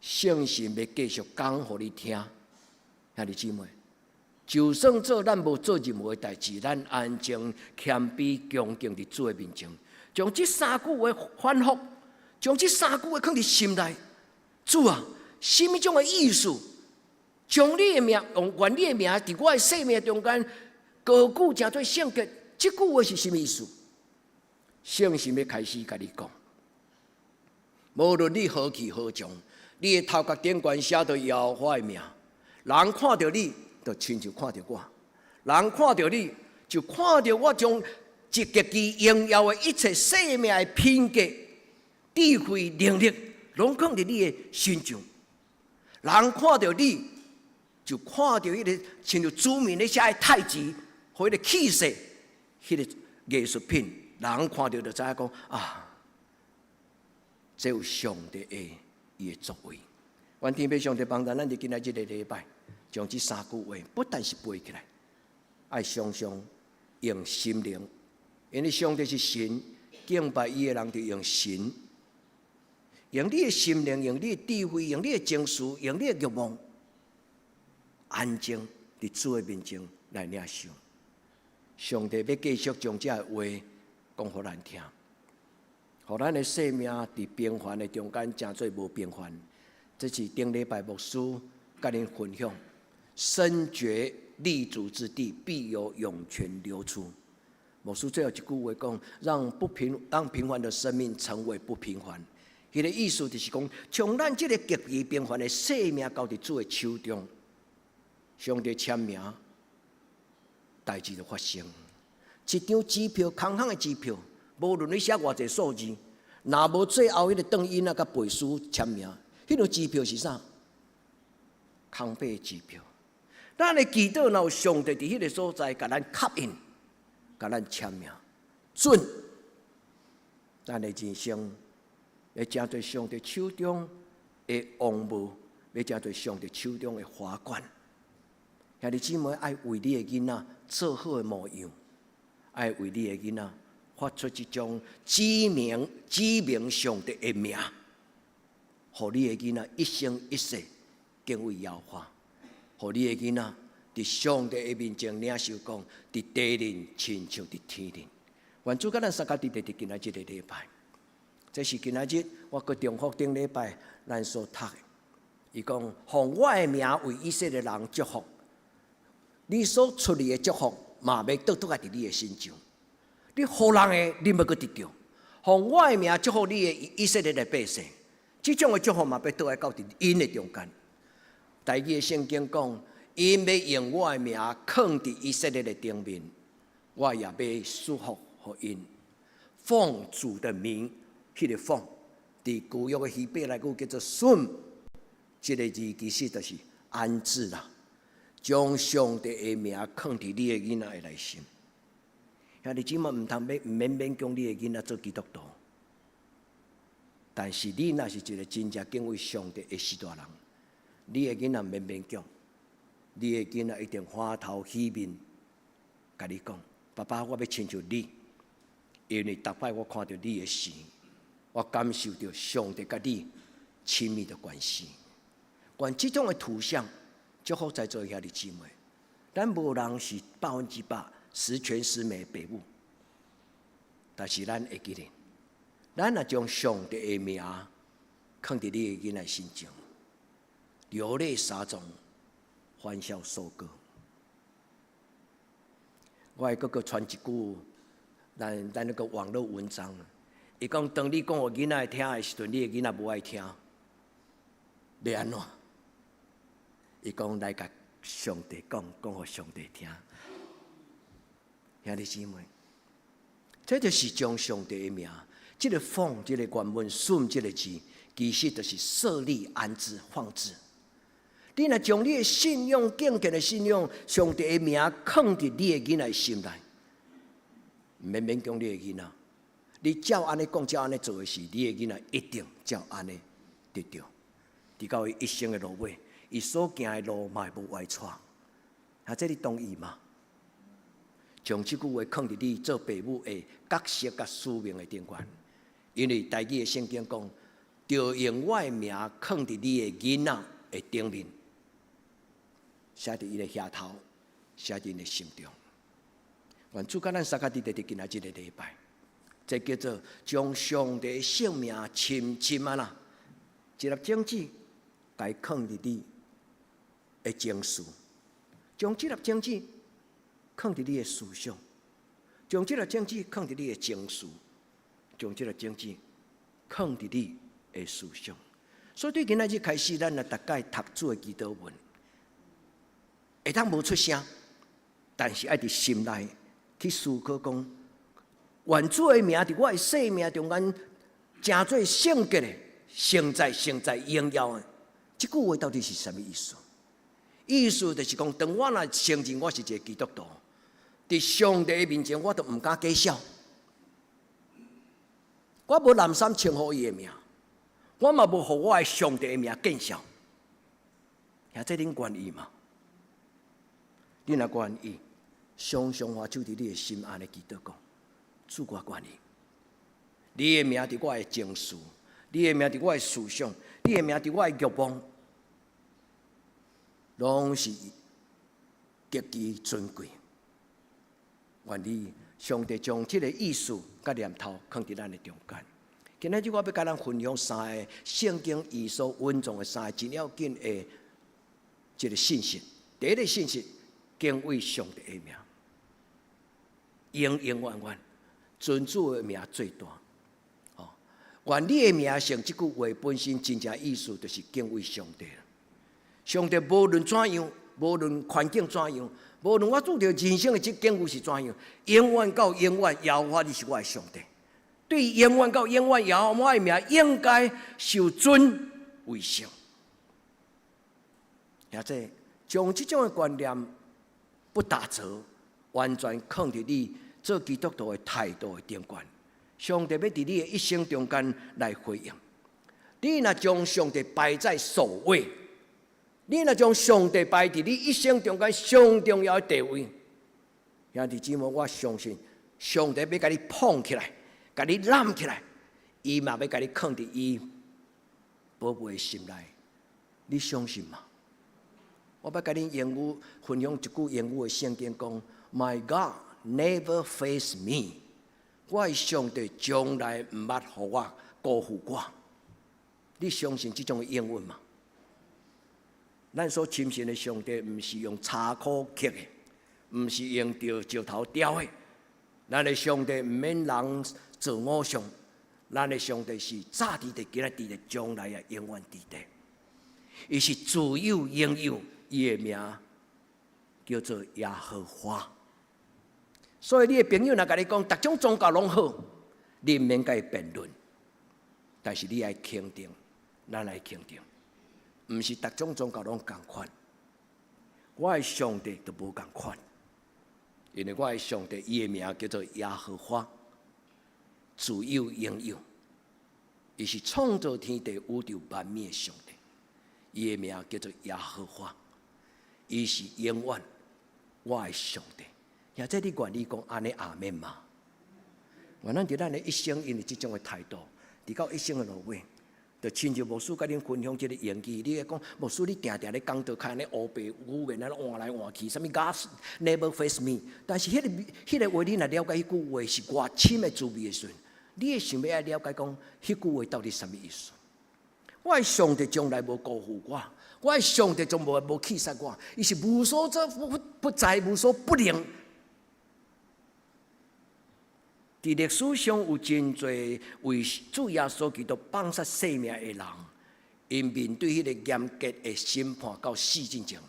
聖神欲繼續講予你聽。兄弟姊妹，就算做咱無做任何代誌，咱安靜謙卑恭敬佇主的面前。將這三句話反覆，將這三句話囥佇心內。主啊，啥物種的意思？將你的名，用願你的名，佇我的生命中間高舉，成做聖潔。這句話是啥物意思？聖神欲開始共你講，無論你何去何從，你的頭殼頂懸寫著耶和華的名，人看著你，就親像看著我；人看著你，就看著我將這極其榮耀的一切生命的品格、智慧、能力，攏囥佇你的身上。人看著你，就看著彼个親像書面咧寫的太極，和彼个氣勢，彼个藝術品，人看著就知影講啊，這有上帝的伊的作為。願天父上帝幫助咱，佇今仔這个禮拜，將這三句話不但是背起來，愛常常用心靈。因為上帝是神，敬拜伊的人就用神，用你的心靈，用你的智慧，用你的情緒，用你的慾望，安靜佇主的面前來領受。上帝欲繼續將這个話講予咱聽，予咱的生命佇平凡的中間，成做無平凡。這是頂禮拜牧師共恁分享：深掘立足之地，必有湧泉流出。牧師最後一句話講：讓平凡的生命成為不平凡。彼個意思就是講，將咱這个極其平凡的生命交佇主的手中，上帝簽名，代誌就發生。一張支票，空空的支票，無論你寫偌濟數字，若無最後彼个轉印仔佮背書簽名，彼張支票是啥？空白支票。咱的祈禱若有上帝佇彼个所在，共咱確認，共咱簽名，準，咱的人生會成做上帝手中的王帽，會成做上帝手中的華冠。兄弟姊妹，愛為你的囡仔做好的模樣，愛為你的囡仔發出這種指明指明上帝的名，予你的囡仔一生一世敬畏耶和華，予你的囡仔佇上帝的面前領受講，佇地面親像佇天頂。願主佮咱相佮佇佇今仔這个禮拜，這是今仔日我閣重複頂禮拜咱所讀的。伊講，奉我的名為以色列人祝福，你所出去的祝福嘛欲倒轉來佇你的身上。你予人的，你欲閣得著。奉我的名祝福你的以色列的百姓，這種的祝福嘛欲倒來到佇𪜶的中間。台語的聖經講，𪜶欲用我的名囥佇以色列的頂面，我也欲賜福予𪜶。奉主的名，彼個奉，佇舊約的希伯來語叫做 sum，這个字其實就是安置啦，將上帝的名囥佇你的囡仔的內心。兄弟姊妹，毋通欲毋免勉強你的囡仔做基督徒，但是你若是一個真正敬畏上帝的序大人，你的囡仔毋免勉強，你的囡仔一定歡頭喜面，共你講：爸爸，我欲親像你，因為逐擺我看著你的時，我感受著上帝佮你親密的關係。願這種的圖像，祝福在座兄弟姊妹，咱無人是100%十全十美的父母，但是咱會記得，咱若將上帝的名囥佇你的囡仔身上，流淚撒種，歡笑收割。我會閣閣傳一句，咱那個網絡文章，伊講當你講予囡仔聽的時陣，你的囡仔無愛聽，欲按怎？伊講來共上帝講，講予上帝聽。兄弟姊妹，這就是將上帝的名，這个奉，這个原文順這个字，其實就是設立、安置、放置。你若將你的信仰、敬虔的信仰，上帝的名囥佇你的囡仔心內，毋免勉強你的囡仔，你照按呢講、照按呢做的時，你的囡仔一定照按呢得著。直到伊一生的落尾，伊所行的路嘛會無歪跩。啊，這你同意嗎？將這句話囥佇你做父母的角色佮使命的頂懸，因為台語的聖經講，著用我的名囥佇你的囡仔的頂面，寫佇伊的額頭，寫佇𪜶的心中。願主佮咱相佮佇佇今仔這个禮拜，這叫做將上帝聖名深深啊啦，一粒種子，共伊囥佇你的情緒，將這粒種子囥佇你的思想，將這粒種子囥佇你的情緒，將這粒種子囥佇你的思想。所以對今仔日開始，咱來逐擺讀主的祈禱文，會當無出聲，但是愛佇心內去思考講，願主的名佇我的生命中間，成做聖潔的、承載、承載榮耀的。這句話到底是啥物意思？意思就是講，當我若承認我是一个基督徒，佇上帝的面前，我都毋敢假笑。我無濫三稱呼伊的名，我嘛無予我的上帝的名見笑。兄弟恁願意嗎？你若願意，常常話就佇你的心按呢祈禱講，主我願意。你的名佇我的情緒，你的名佇我的思想，你的名佇我的欲望，攏是極其尊貴。願你上帝將這个意思佮念頭囥佇咱的中間。今仔日我欲共咱分享三个聖經伊所隱藏的三个真要緊的這个信息。第一个信息，敬畏上帝的名。永永遠遠，尊主的名最大。哦，願你的名聖這句話本身真正意思就是敬畏上帝。上帝無論怎樣，無論環境怎樣，無論我拄著人生的這境遇是怎樣，永遠到永遠，耶和華你是我的上帝。對永遠到永遠，耶和華我的名應該受尊為聖。或者將這種的觀念不打折，完全囥佇你做基督徒的態度的頂懸。上帝欲佇你的一生中間來回應。你若將上帝擺在首位，你若將上帝擺佇你一生中間上重要的地位，兄弟姊妹，我相信上帝欲共你捧起來，共你攬起來，伊嘛欲共你囥佇伊寶貝的心內，你相信嗎？我欲共恁英語分享一句英語的聖經，講：My God never fails me。我的上帝從來毋捌予我辜負我。你相信這種的應允嗎？咱所深信的上帝，毋是用柴箍刻的，毋是用著石頭雕的。咱的上帝毋免人做偶像，咱的上帝是早佇咧，今仔佇咧，將來也永遠佇咧。伊是自有永有，伊的名叫做耶和華。所以你的朋友若共你講，逐種宗教攏好，你毋免共伊辯論，但是你愛肯定，咱愛肯定，毋是逐種宗教攏仝款。我的上帝就無仝款，因為我的上帝伊的名叫做耶和華，自有永有，伊是創造天地宇宙萬物的上帝，伊的名叫做耶和華，伊是永遠我的上帝。或者你願意講按呢阿們嗎？願咱佇咱的一生，因為這種的態度，直到一生的落尾，就親像牧師共恁分享這個英語，你會講牧師，你定定咧講道，較按呢烏白語言按呢換來換去，啥物 God never fails me。但是彼個話，你若了解彼句話是偌深的滋味的時陣，你會想欲愛了解講，彼句話到底啥物意思？我的上帝從來無辜負我，我的上帝從無棄殺我，伊是無所不在，無所不能。佇歷史上有真濟為主耶穌基督放捨性命的人，𪜶面對彼個嚴格的審判到死之前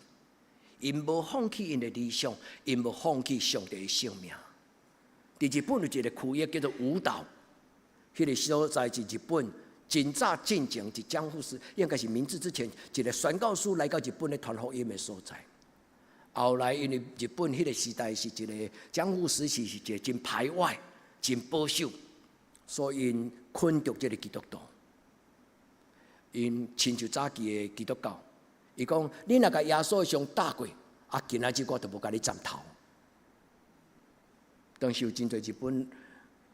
，𪜶無放棄𪜶的理想，𪜶無放棄上帝的性命。佇日本有一個區域叫做舞島，彼個所在是日本真早進前，佇江戶時應該是明治之前，一個宣教師來到日本咧傳福音的所在。後來因為日本彼個時代是一個江戶時期，是一個真排外、真保守，所以𪜶困著這個基督徒。𪜶親像早期的基督教，伊講你若共耶穌的像打過，啊，今仔日我就無共你斬頭。當時有真濟日本，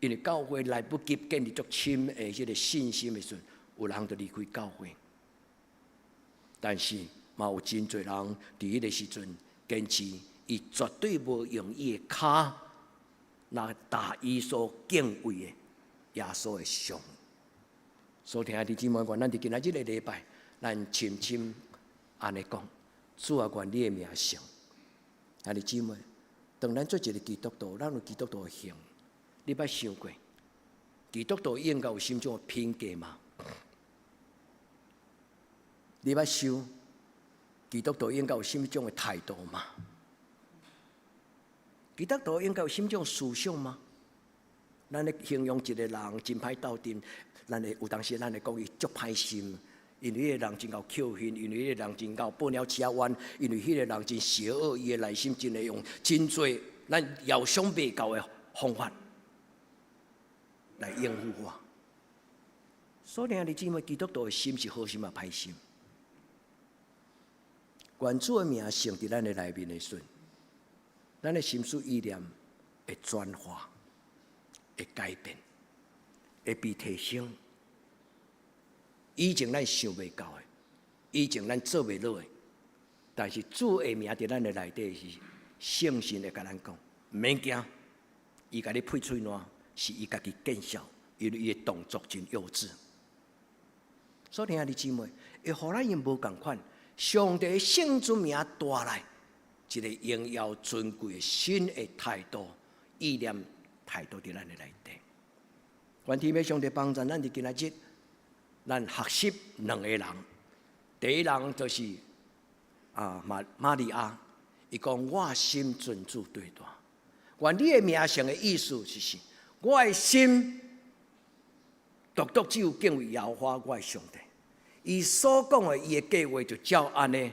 因為教會來不及建立足深的這個信心的時陣，有人就離開教會。但是嘛有真濟人佇彼個時陣堅持，伊絕對無用伊的跤來踏伊所敬畏的耶穌的像。所以兄弟姊妹，願咱佇今仔這個禮拜，咱深深按呢講，主啊，願你的名聖。兄弟姊妹，當咱做一個基督徒，咱有基督徒的行，你捌想過，基督徒應該有啥物種的品格嗎？你捌想，基督徒應該有啥物種的態度嗎？基督徒應該有啥物種思想嗎？咱咧形容一個人真歹鬥陣，咱會有當時咱會講伊足歹心，因為彼個人真𠢕抾恨，因為彼個人真𠢕報鳥鼠仔彎，因為彼個人真邪惡，伊的內心真會用真濟咱遙想袂到的方法來應付我。所以兄弟姊妹，基督徒的心是好心抑歹心？願主的名聖佇咱的內面的時陣，咱的心思意念會轉化、會改變、會被提升。以前咱想袂到的，以前咱做袂落的，但是主的名佇咱的內底是聖神會共咱講，毋免驚，伊共你配喙瀾是伊家己見效，因為伊的動作真幼稚。所以兄弟姊妹，會予咱用無仝款，上帝聖尊名帶來一個榮耀尊貴的新的態度，意念態度佇咱的內底。願天父上帝幫助咱佇今仔日，咱學習兩个人。第一人就是瑪瑪利亞，伊講我心尊主最大。願你的名成的意思就是，我的心獨獨只有敬畏耶和華我的上帝。伊所講的伊的計劃就照按呢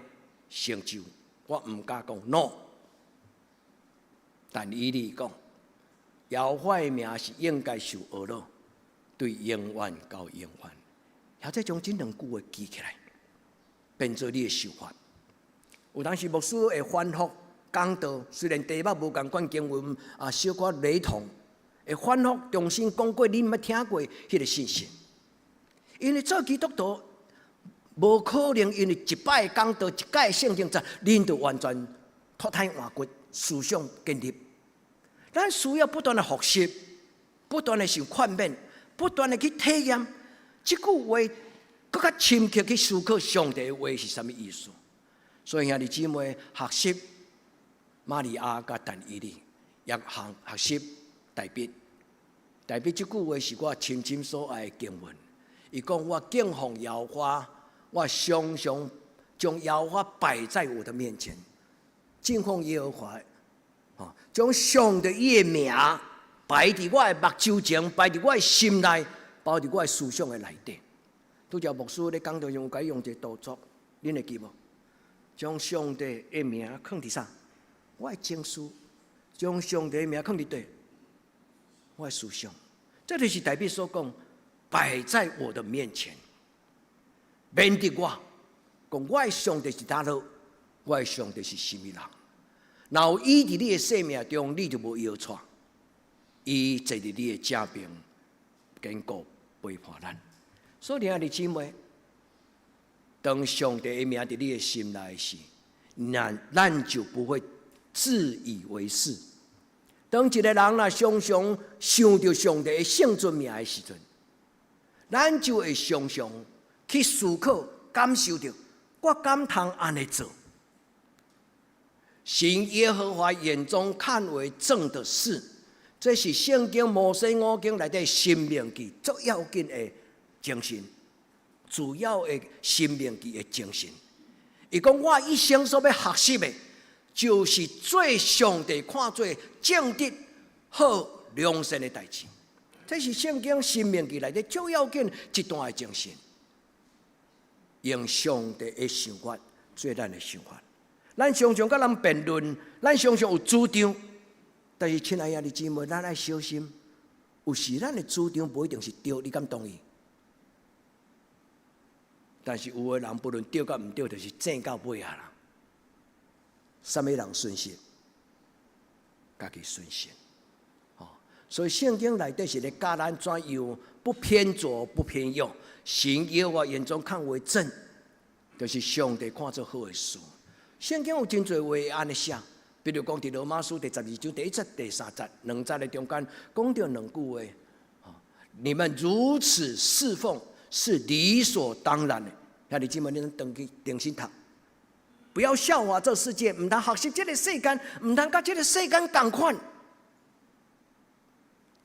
成就，我毋敢講 no。但以理講，耶和華的名是應該受呵咾，對永遠到永遠。或者將這兩句話記起來，變做你的想法。有當時牧師會反覆講道，雖然題目無仝款經文啊，小可雷同，會反覆重新講過你毋捌聽過彼个信息。因為做基督徒無可能，因為一擺講道、一擺聖經節，恁就完全脫胎換骨，思想建立。咱需要不斷的學習，不斷的受勸勉，不斷的去體驗。這句話閣較深刻去思考上帝的話是啥物意思。所以兄弟姊妹學習瑪利亞佮但以理，也學學習大衛。大衛這句話是我深深所愛的經文。伊講我敬奉耶和華，我常常將耶和華擺在我的面前，敬奉耶和華，將上帝伊的名擺佇我的目睭前，擺佇我的心內，包佇我的思想的內底。拄才牧師咧講道時，有共用一个動作，恁會記無？將上帝的名囥佇啥？我的情緒，將上帝的名囥佇佗？我的思想，這就是大衛所講，擺在我的面前，面對我，講我的上帝是佗落，我的上帝是啥物人？若有伊佇你的生命中，你就無搖掣。伊坐佇你的正邊，堅固陪伴咱。所以，兄弟姊妹，當上帝的名佇你的心內時，咱就不會自以為是。當一個人若常常想著上帝的聖尊名的時陣，咱就會常常去思考、感受著，我敢通按呢做？行耶和華眼中看為正的事，這是聖經摩西五經內底申命記最要緊的精神，主要的申命記的精神。伊講我一生所欲學習的，就是做上帝看做正直、好、良善的代誌。這是聖經申命記內底最要緊一段的精神。用上帝的想法做咱的想法。咱常常佮人辯論，咱常常有主張，但是親愛的兄弟姊妹，咱愛小心。有時咱的主張無一定是對，你敢同意？但是有的人不論對佮毋對，就是爭到尾仔啦。啥物人損失？家己損失。哦，所以聖經內底是咧教咱怎樣不偏左不偏右，行耶和華眼中看為正，就是上帝看做好的事。聖經有真濟話按呢寫，比如講佇羅馬書第12章第一節、第三節兩節的中間講著兩句話。你們如此侍奉是理所當然的。兄弟姊妹，恁轉去重新讀，不要效法這世界，毋通學習這个世間，毋通佮這个世間仝款。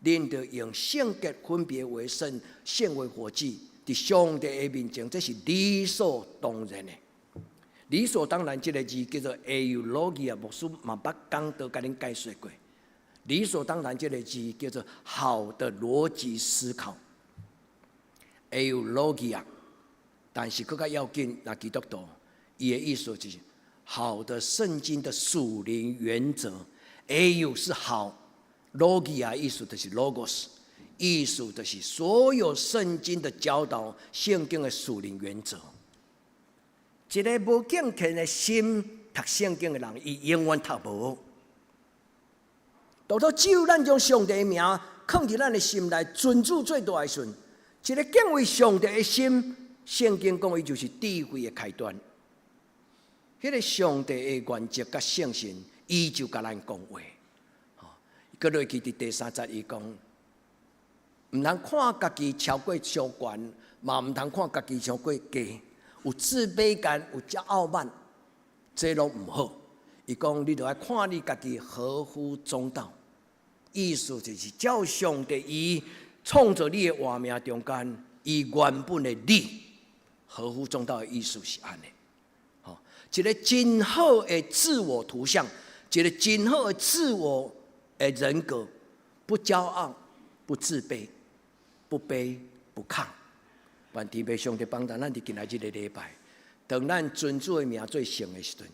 恁著用聖潔分別為聖，獻為活祭，佇上帝的面前，這是理所當然的。理所當然，這个字叫做 eulogia，牧師嘛捌講道共恁解說過。理所當然，這个字叫做好的邏輯思考，eulogia。但是閣較要緊，若基督徒，伊的意思就是好的聖經的屬靈原則。eu 是好，logia 意思就是 logos，意思就是所有聖經的教導，聖經的屬靈原則。一个無敬虔的心讀聖經的人，伊永遠讀無好。獨獨只有咱將上帝的名囥佇咱的心內，尊主最大的時陣，一个敬畏上帝的心，聖經講伊就是智慧的開端。彼个上帝的原則佮聖神，伊就共咱講話。閣落去佇第三節，伊講，毋通看家己超過傷懸，嘛毋通看家己傷過低。有自卑感，有驕傲慢，這攏毋好。伊講，你著愛看你家己合乎中道，意思就是照上帝伊創造你的活命中間，伊原本的你，合乎中道的意思是按呢。吼，一個真好的自我圖像，一個真好的自我的人格，不驕傲，不自卑，不卑不亢。願天父上帝幫助咱佇今仔這個禮拜，當咱尊主的名做聖的時陣，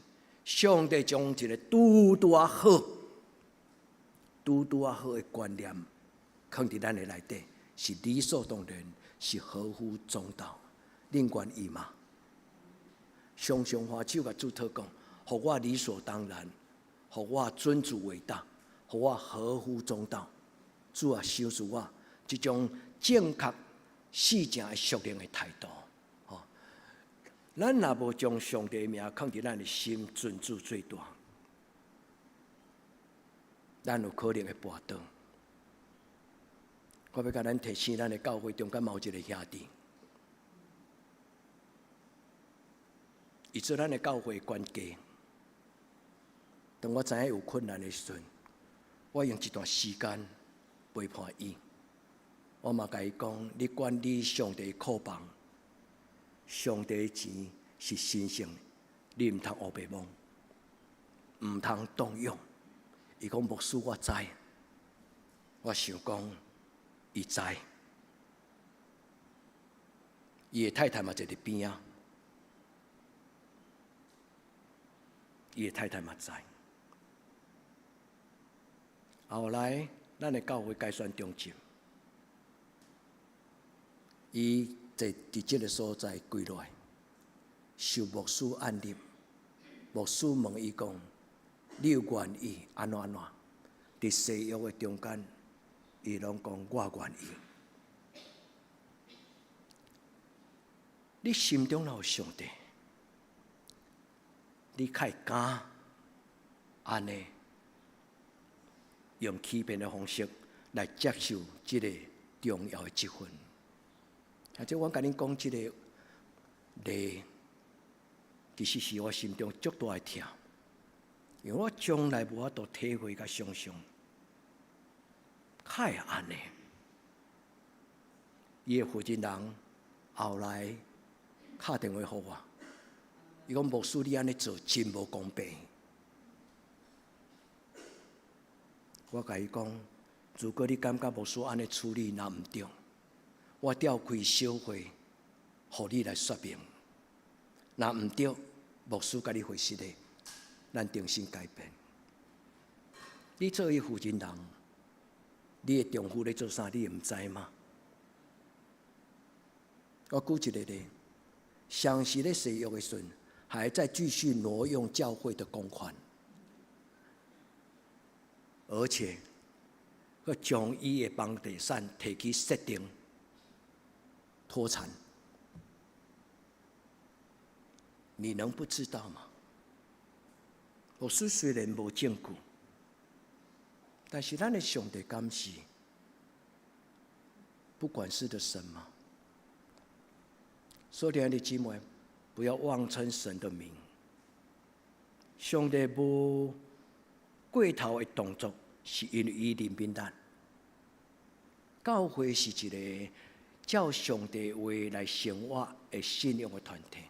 上帝將一個拄拄仔好、拄拄仔好的觀念，囥佇咱的內底，是理所當然，是合乎中道。恁願意嗎？常常揮手共主禱告，予我理所當然，予我尊主為大，予我合乎中道。主啊，賞賜我這種正確、四正的屬靈的態度。吼，咱若無將上帝的名囥佇咱的心，尊主最大，咱有可能會跋倒。我欲共咱提醒，咱的教會中間嘛有一個兄弟，伊做咱的教會管家。當我知影有困難的時陣，我用一段時間陪伴伊。我嘛共伊講：你管理上帝庫房，上帝的錢是神聖，你毋通烏白摸，毋通動用。伊講牧師，我知。我想講，伊知。伊的太太嘛坐佇邊仔，伊的太太嘛知。後來，咱的教會改選中正，伊坐佇這個所在跪落來，受牧師按立。牧師問伊講：你有願意按怎按怎？佇誓約的中間，伊攏講我願意。你心中若有上帝，你較會敢按呢用欺騙的方式來接受這個重要的職分。啊，這我共恁講這個例，其實是我心中足大的痛，因為我從來無法度體會佮想象，較會按呢？伊的負責人後來敲電話予我，伊講牧師你按呢做真無公平。我共伊講，如果你感覺牧師按呢處理若毋對，我召開小會，予你來說明。若毋對，牧師共你回實的，咱重新改變。你做伊負責人，你的丈夫咧做啥，你會毋知嗎？我舉一個例，相時咧誓約的時陣，還在繼續挪用教會的公款，而且，閣將伊的房地產提去設定脫產，你能不知道嗎？牧師雖然無證據，但是咱的上帝敢是不管事的神嗎？所以，親愛的姊妹，不要妄稱神的名。上帝無過頭的動作，是因為伊憐憫咱。教會是一個照上帝話來生活的信仰的團體。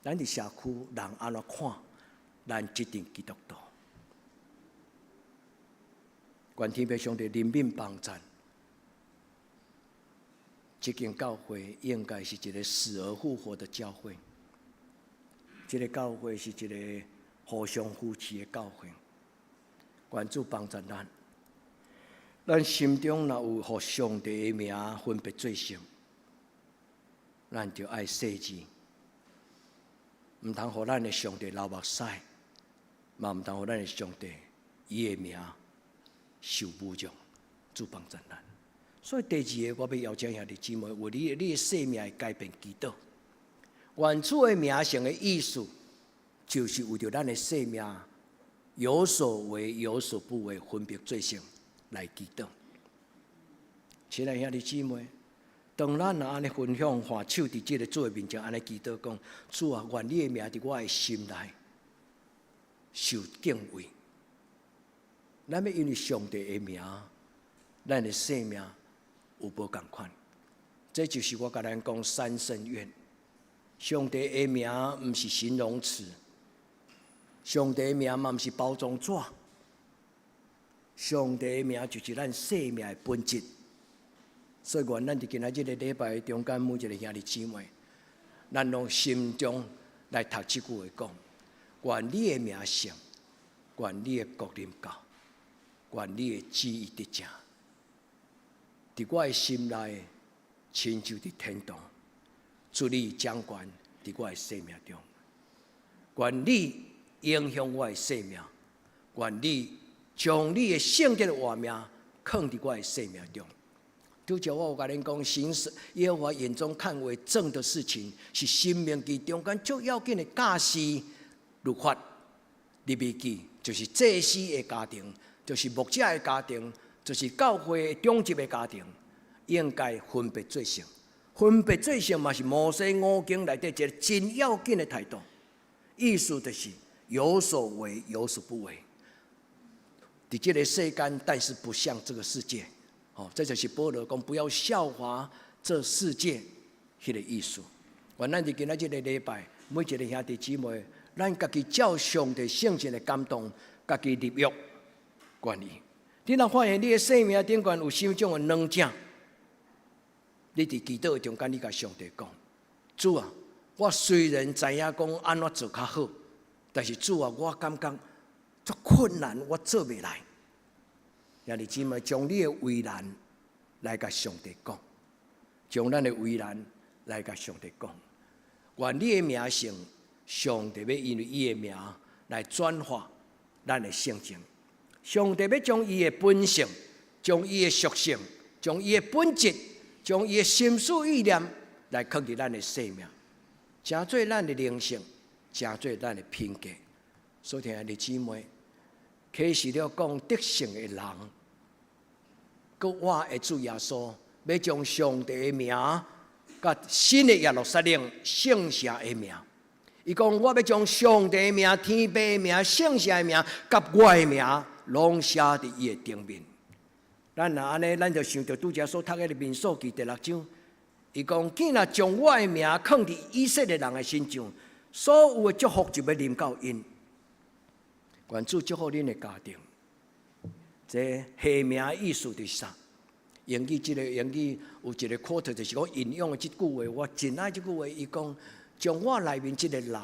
咱佇社區人按怎看，咱這陣基督徒。願天父上帝憐憫幫贊。這間教會應該是一個死而復活的教會。這個教會是一個互相扶持的教會。願主幫助咱，咱心中若有予上帝的名分別做聖，咱就愛細緻，毋通予咱的上帝流目屎，嘛毋通予咱的上帝伊的名受侮辱。主幫助咱。所以第二個，我欲邀請兄弟姊妹為你的生命改變祈禱。願主的名聖的意思，就是為著咱的生命有所為有所不為，分別做聖來祈禱。親愛兄弟姊妹，當咱若按呢分享，揮手佇這個主的面前按呢祈禱講：主啊，願你的名佇我的心內受敬畏，咱欲因為上帝的名，咱的生命有無仝款。這就是我共咱講三聖願。上帝的名毋是形容詞，上帝的名嘛毋是包裝紙，上帝的名就是咱生命的本質。所以，願咱佇今仔日個禮拜中間，每一個兄弟姊妹，咱攏心中來讀這句話講：願你的名聖，願你的國臨到，願你的旨意得成。佇我的心內，親像佇天堂，主你掌權佇我的生命中，願你影響我的生命，願你將你的聖潔的活命囥佇我的生命中。拄才我有共恁講，行耶和華眼中看為正的事情，是申命記中間最要緊的教示律法。利未記就是祭司的家庭，就是牧者的家庭，就是教會長執的家庭，應該分別做聖。分別做聖嘛是摩西五經內底一個真要緊的態度。意思就是有所為，有所不為。佇這個世間，但是不像這個世界。哦，這就是保羅講不要效法這世界彼個意思。願咱佇今仔這個禮拜，每一個兄弟姊妹，咱家己照上帝聖神的感動，家己立約願意。你若發現你的生命頂懸有啥物種的軟正，你佇祈禱的中間，你共上帝講：主啊，我雖然知影講按怎做較好，但是主啊，我感覺足困難，我做袂來。兄弟姊妹，將你的為難來共上帝講，將咱的為難來共上帝講。願你的名聖，上帝欲因為伊的名來轉化咱的性情。上帝欲將伊的本性、將伊的屬性、將伊的本質、將伊的心思意念來囥佇咱的生命，成做咱的靈性，成做咱的品格。所以，兄弟姊妹，啟示錄講得勝的人，閣我的主耶穌，欲將上帝的名，佮新的耶路撒冷聖城的名。伊講我欲將上帝的名、天父的名、聖城的名，佮我的名，攏寫佇伊的頂面。咱若按呢，咱就想著拄才所讀的民數記第六章。伊講，見若將我的名囥佇以色列人的身上，所有的祝福就欲臨到𪜶。願主祝福恁的家庭。這下名意思就是啥？英語這個英語有一個 quote，就是講引用的這句話，我真愛這句話。伊講將我內面這個人，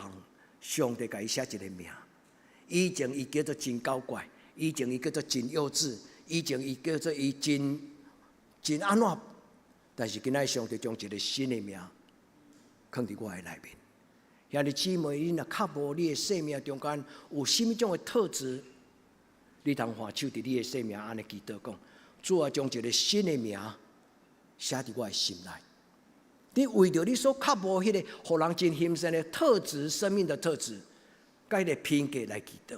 上帝共伊寫一個名。以前伊叫做真搞怪，以前伊叫做真幼稚，以前伊叫做伊真真按怎？但是今仔上帝將一個新的名囥佇我的內面。兄弟姊妹，你若較無你的生命中間有啥物種的特質，你通揮手佇你的生命按呢祈禱講：主啊，將一個新的名寫佇我的心內。你為著你所較無彼個予人真欣羨的特質、生命的特質，佮彼個品格來祈禱，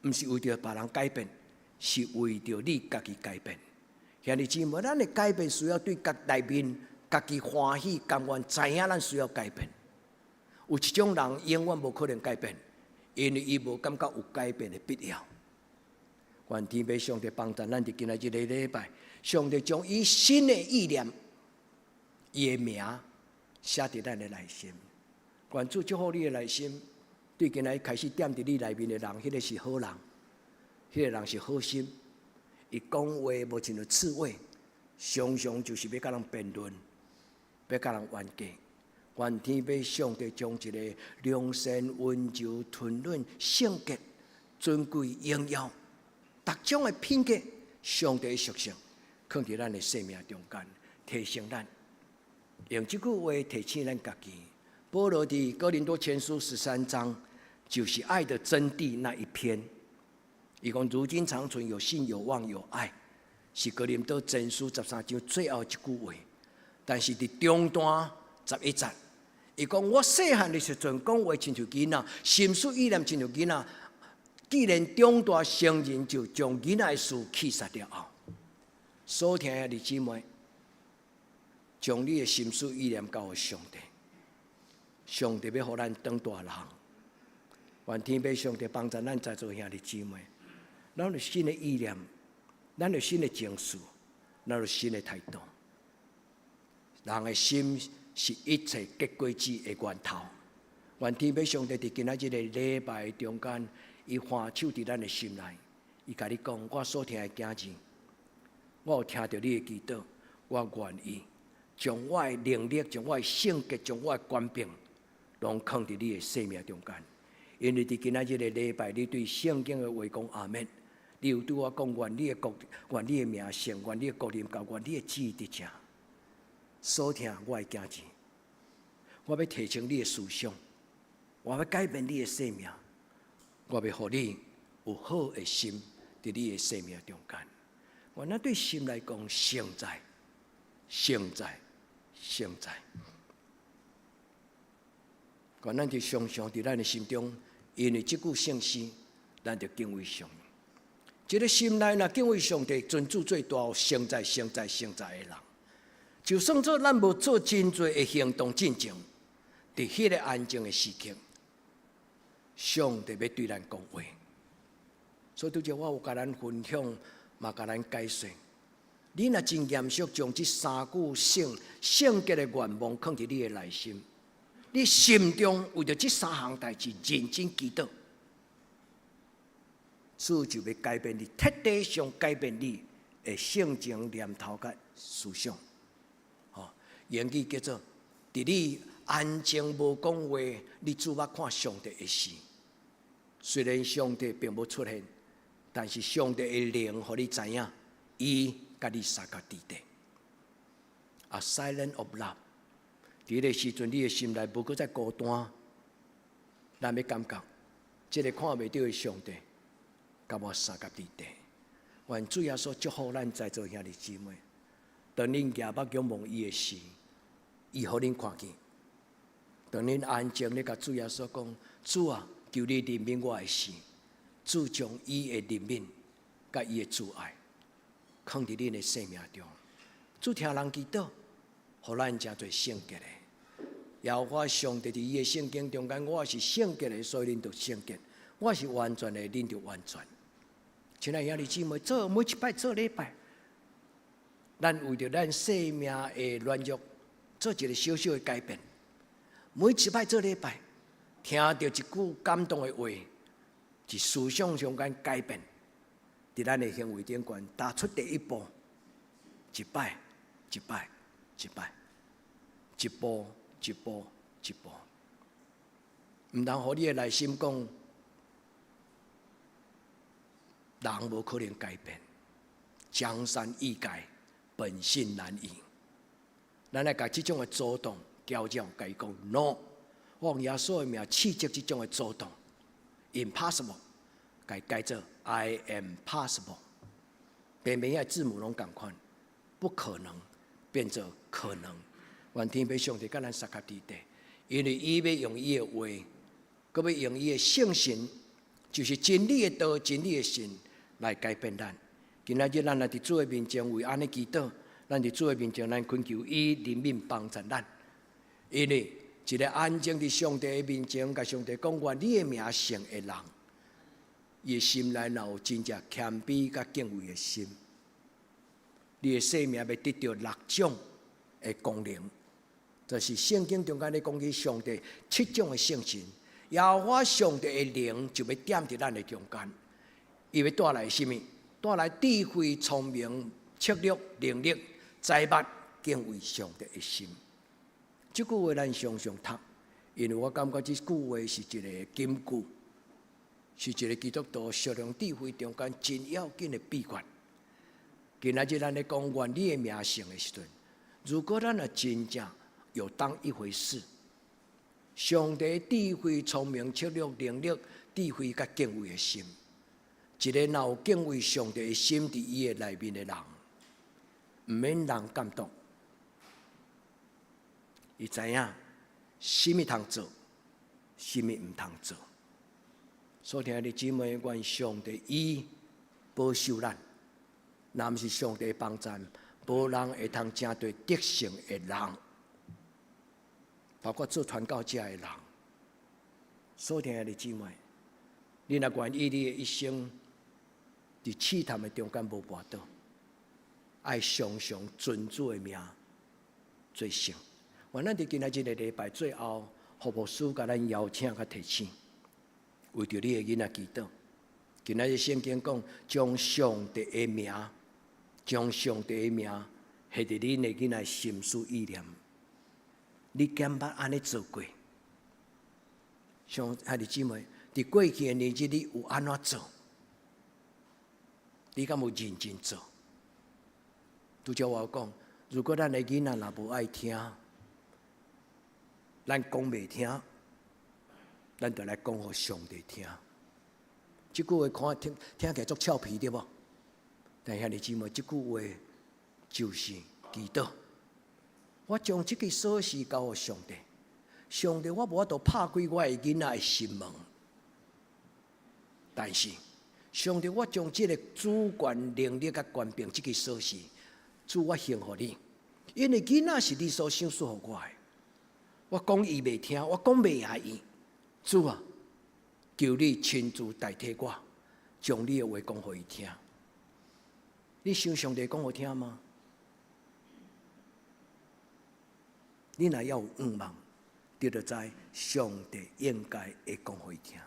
毋是為著別人改變，是為著你家己改變。兄弟姊妹，咱的改變需要對家內面家己歡喜甘願，知影咱需要改變。有一種人永遠無可能改變，因為伊無感覺有改變的必要。願天父上帝幫助咱佇今仔這個禮拜，上帝將伊新的意念、伊的名寫佇咱的內心。願主祝福你的內心，對今仔開始踮佇你內面的人，彼個是好人，彼個人是好心。伊講話無親像刺蝟，常常就是欲佮人辯論，欲佮人冤家。願天父上帝將一個良善、溫柔、吞忍、聖潔、尊貴、榮耀，逐種的品格，上帝的屬性，囥佇咱的生命中間，提升咱。用這句話提醒咱家己。保羅佇哥林多前書13章，就是愛的真諦那一篇。伊講如今長存有信有望有愛，是哥林多前書十三章最後一句話。但是佇中段11節，伊講我細漢的時陣講話親像囡仔，心思意念親像囡仔。既然長大成人，就將囡仔的事棄殺了後，所聽的弟姊妹，將你的心思意念交予上帝，上帝欲予咱長大人。願天父上帝幫助咱在座兄弟姊妹，咱有新的意念，咱有新的情緒，咱有新的態度。人的心是一切結果子的源頭。願天父上帝佇今仔這个禮拜中間，伊放手佇咱的心內，伊共你講：我所疼的囝兒，我有聽著你的祈禱，我願意將我的能力、將我的聖潔、將我的權柄，攏囥佇你的生命中間。因為佇今仔這个禮拜，你對聖經的話講阿們，你有對我講，願你的國，願你的名聖，願你的國臨到，願你的旨意佇這。所疼我的囝兒，我欲提升你的思想，我欲改變你的生命，我欲予你有好的心佇你的生命中間。原來對心來講，實在、實在、實在。願咱佇常常佇咱的心中，因為這句聖詩，咱就敬畏上帝。這个心內若敬畏上帝，尊主做大，成在、成在、成在的人。就算做咱無做真濟的行動進前，佇彼个安靜的時刻，上帝欲對咱講話。所以拄才我有共咱分享，嘛共咱解說。你若真嚴肅將這三句聖聖潔的願望囥佇你的內心，你心中為著這三項代誌認真祈禱，主就欲改變你，徹底上改變你的性情、念頭佮思想。英語叫做：佇你安靜無講話，你注目看上帝的時，雖然上帝並無出現，但是上帝的靈予你知影，伊佮你相佮佇咧。A silent of love，佇彼个時陣，你的心內無閣再孤單，咱欲感覺，這个看袂著的上帝，佮我相佮佇咧。願主耶穌祝福咱在座兄弟姊妹，當恁舉目仰望伊的時，伊予恁看見。當恁安靜咧共主耶穌講：主啊，求你憐憫我的時，主將伊的憐憫佮伊的慈愛，囥佇恁的生命中。主聽人祈禱，予咱成做聖潔的。耶和華上帝佇伊的聖經中間，我是聖潔的，所以恁就聖潔；我是完全的，恁就完全。親愛兄弟姊妹，做每一擺做禮拜，咱為著咱生命的軟弱，做一個小小的改變。每一擺做禮拜，聽著一句感動的話，佇思想上間改變，佇咱的行為頂懸踏出第一步，一擺一擺一擺，一步一步一步，毋通予你的內心講，人無可能改變，江山易改，本性難移。咱來共這種的阻擋交戰，共伊講 no，我用耶穌的名斥責這種的阻擋，impossible，共伊改做 I am possible，邊邊仔字母攏仝款，不可能變做可能。願天父上帝佮咱相佮佇咧，因為伊欲用伊的話，閣欲用伊的聖神，就是真理的道、真理的神來改變咱。今仔日咱來佇主的面前為按呢祈禱，咱佇主的面前，咱懇求伊憐憫幫助咱。因為一个安靜佇上帝的面前，共上帝講願你的名聖的人，伊的心內若有真正謙卑佮敬畏的心，你的生命欲得著六種的功能，就是聖經中間咧講起上帝七種的聖神，耶和華上帝的靈就欲踮佇咱的中間，伊欲帶來啥物？帶來智慧、聰明、策略、能力、財物、敬畏上帝的心。這句話咱常常讀，因為我感覺這句話是一个金句，是一个基督徒屬靈智慧中間真要緊的秘訣。今仔日咱咧講願你的名聖的時陣，如果咱若真正有當一回事，上帝智慧、聰明、策略、能力、智慧佮敬畏的心，一个若有敬畏上帝的心佇伊的內面的人，毋免人監督，伊知影啥物通做，啥物毋通做。所疼的姊妹，願上帝伊保守咱，若毋是上帝幫贊，無人會通成做得勝的人，包括做傳教者的人。所疼的姊妹，你若願意你的一生佇試探的中間無跋倒，愛常常尊主的名做聖。願咱佇今仔日這個禮拜最後，何牧師共咱邀請佮提醒，為著你的囡仔祈禱。今仔日聖經講，將上帝的名，將上帝的名，寫佇恁的囡仔心思意念。你敢捌按呢做過？像兄弟姊妹，佇過去的年日，你有按怎做？你敢有認真做？拄才我講，如果咱的囡仔若無愛聽，咱講袂聽，咱就來講予上帝聽。這句話看聽聽起來足俏皮對無？但兄弟姊妹，這句話就是祈禱。我將這個鎖匙交予上帝，上帝，我無法度拍開我的囡仔的心門，但是上帝，我將這個主權能力佮權柄這個鎖匙，主我還予你，因為囡仔是你所賞賜予我的。我講伊袂聽，我講袂贏伊，主啊，求你親自代替我，將你的話講予伊聽。你想上帝講予聽嗎？你若猶有向望，你就知上帝應該會講予伊聽。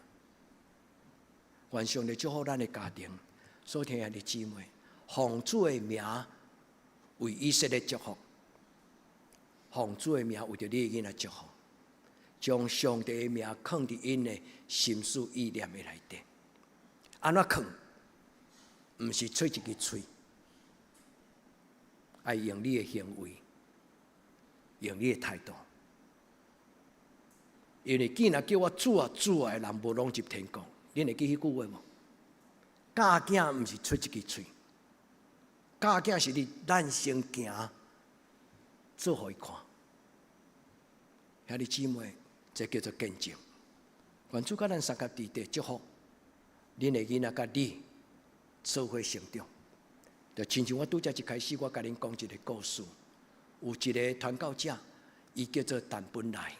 願上帝祝福咱的家庭，所聽的姊妹，奉主的名為以色列祝福，奉主的名為著你的囡仔祝福，將上帝的名囥佇𪜶的心思意念的內底。按怎囥？毋是吹一支喙，愛用你的行為，用你的態度。因為既然叫我主啊主啊的人，無攏入天國。恁會記彼句話無？教囝毋是出一支喙，教囝是你咱先行做予伊看。兄弟姊妹，這叫做見證。願主佮咱相佮佇地祝福，恁的囡仔佮你做伙成長。就親像我拄才一開始，我共恁講一個故事，有一個傳教者，伊叫做陳本來。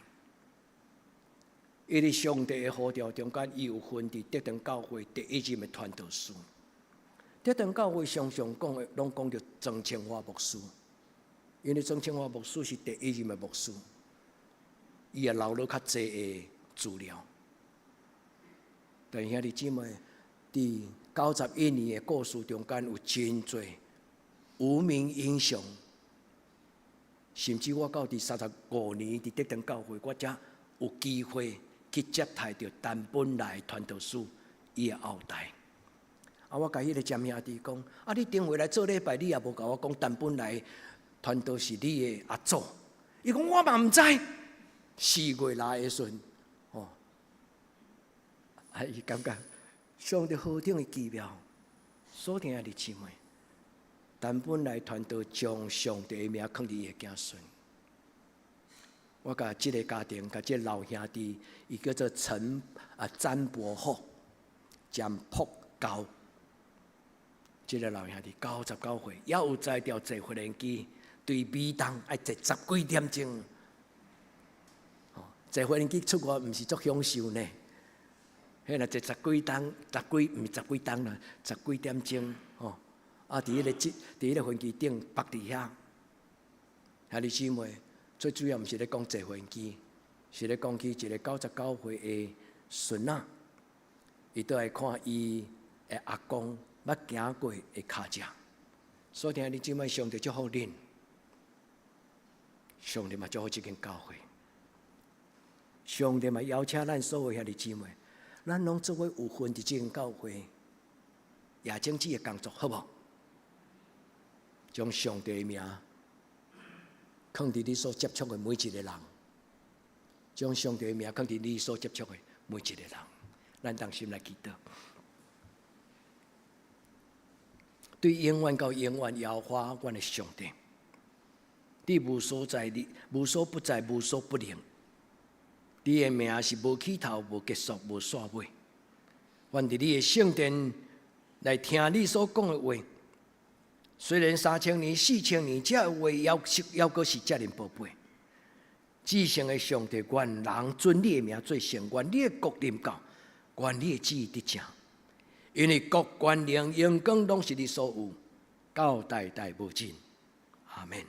伊佇上帝的呼召中間，伊有份佇德長教會第一任的傳道師。德長教會常常講的，攏講著曾清華牧師，因為曾清華牧師是第一任的牧師，伊也留落較濟的資料。但兄弟姊妹，佇91年的故事中間，有真濟無名英雄，甚至我到佇35年佇德長教會，我才有機會去接待著陳本來傳道師伊的後代。啊，我共彼個詹兄弟講：啊，你頂回來做禮拜，你也無共我講陳本來傳道是你的阿祖。伊講我嘛毋知。4月來的時陣，哦，啊，伊感覺上帝何等的奇妙，所聽的姊妹，陳本來傳道將上帝的名囥佇伊的子孫。我共這個家庭，共這個老兄弟，伊叫做陳啊詹伯虎，詹朴高。這個老兄弟99歲，猶有才調坐無人機，對美東愛坐十幾點鐘。哦，坐無人機出國毋是足享受呢？彼若坐十幾鐘，十幾毋是十幾鐘啦，十幾點鐘，吼！啊，佇彼個佇彼個飛機頂縛佇遐，兄弟姊妹。最主要毋是咧講坐飛機，是咧講起一個99歲的孫仔，伊倒來看伊的阿公捌行過的跤跡。所以兄弟姊妹，上帝祝福恁，上帝嘛祝福這間教會，上帝嘛邀請咱所有兄弟姊妹，咱攏做伙有份佇這間教會，也種子的工作，好無？將上帝的名囥佇你所接觸的每一個人，將上帝的名囥佇你所接觸的每一個人，咱同心來祈禱。對永遠到永遠，耶和華阮的上帝，你無所在，你無所不在，無所不能。你的名是無起頭、無結束、無煞尾。願佇你的聖殿來聽你所講的話。雖然3000年、4000年，這話猶是猶閣是遮爾寶貝。至聖的上帝，願人尊你的名做聖，願你的國臨到，願你的旨意得成。因為國權能榮光攏是你所有，到代代無盡。阿門。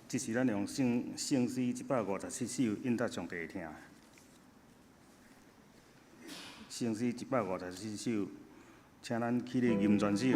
這是咱用聖聖詩157首應答上帝的聽。聖詩157首，請咱起立吟全首。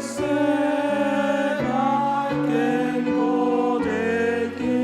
世界堅固的基。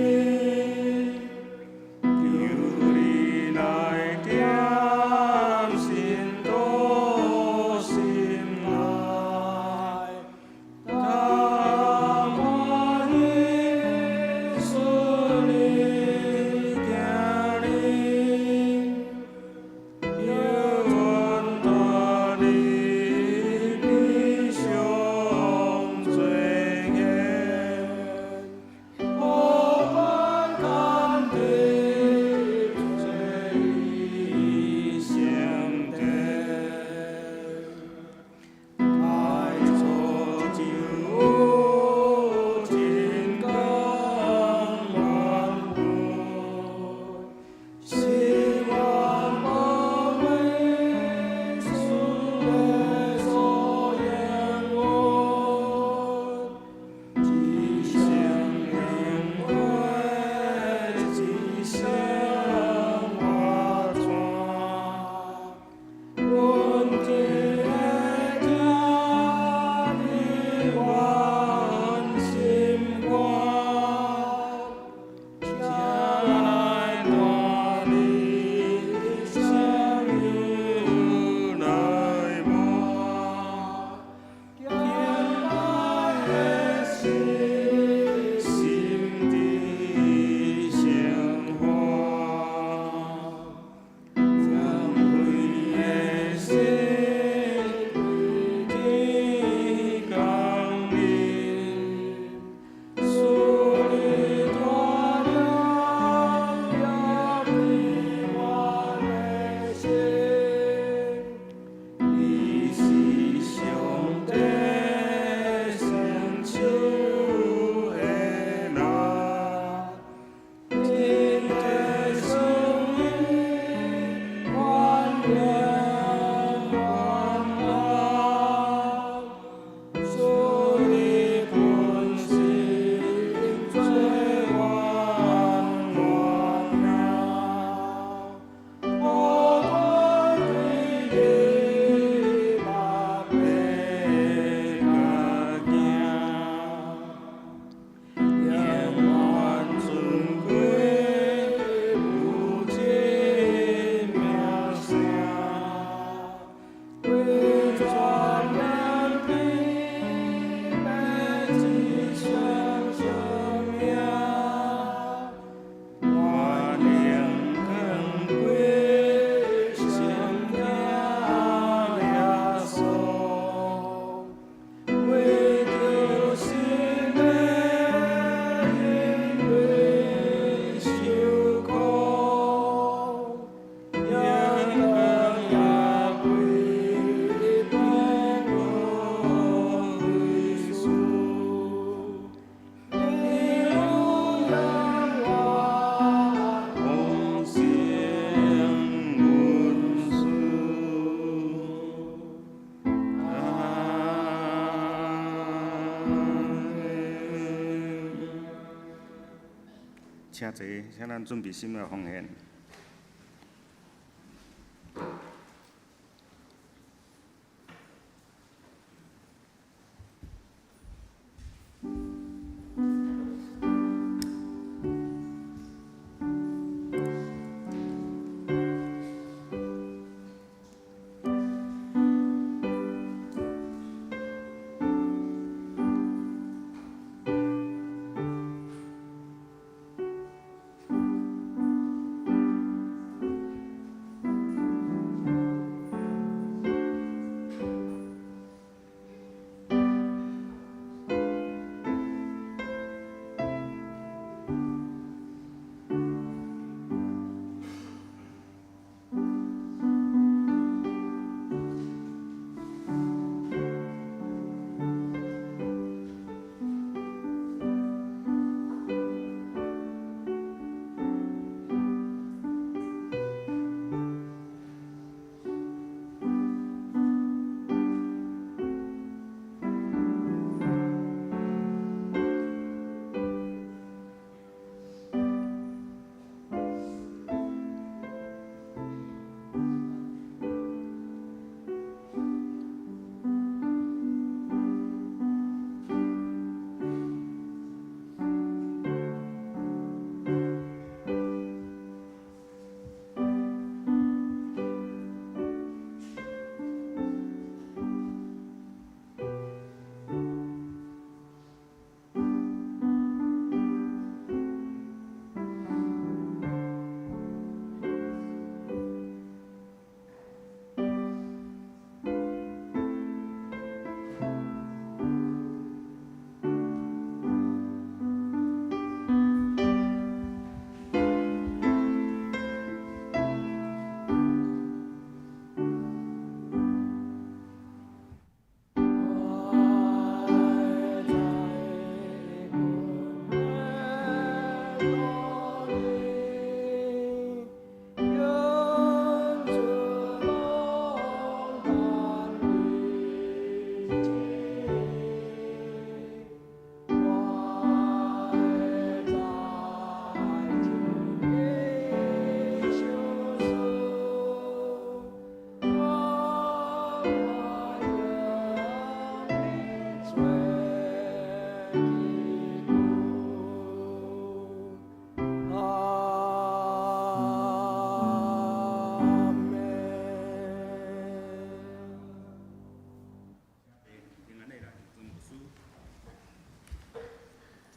請坐，請咱準備心來奉獻。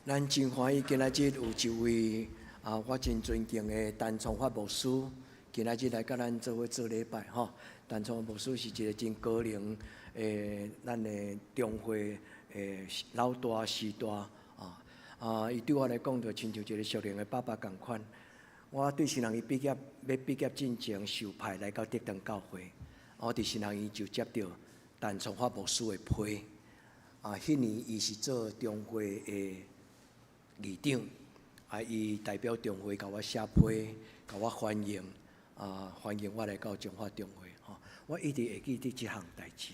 咱真歡喜，今仔日有一位啊，我真尊敬的陳崇發牧師，今仔日來佮咱做伙做禮拜吼。陳崇發牧師是一個真高齡的咱的中會的老大師大啊啊！伊對我來講，就親像一個屬靈的爸爸仝款。我對神學院畢業，欲畢業進前受派來到竹東教會，我佇神學院就接著陳崇發牧師的批。啊，彼年伊是做中會的議長，啊，伊代表中會共我寫批，共我歡迎，啊，歡迎我來到中華中會，吼，我一直會記得這項代誌。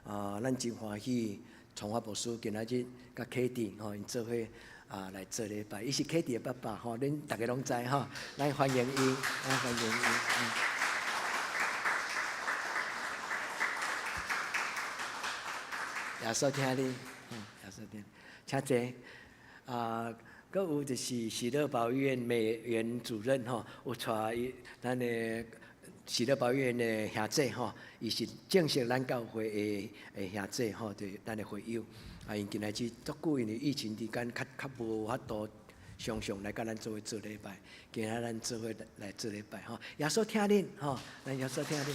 啊，咱真歡喜，崇發牧師今仔日佮凱蒂吼，𪜶做伙啊來做禮拜，伊是凱蒂的爸爸吼，恁逐家攏知吼，咱歡迎伊，咱歡迎伊。耶穌疼你，耶穌疼，請坐。啊，閣有就是喜樂保育院美元主任吼，有帶伊咱的喜樂保育院的兄姊吼，伊是正式咱教會的的兄姊吼，就是咱的會友。啊，𪜶今仔日足久，因為疫情期間較較無法度常常來佮咱做伙做禮拜，今仔咱做伙來做禮拜吼。耶穌疼恁吼，咱耶穌疼恁。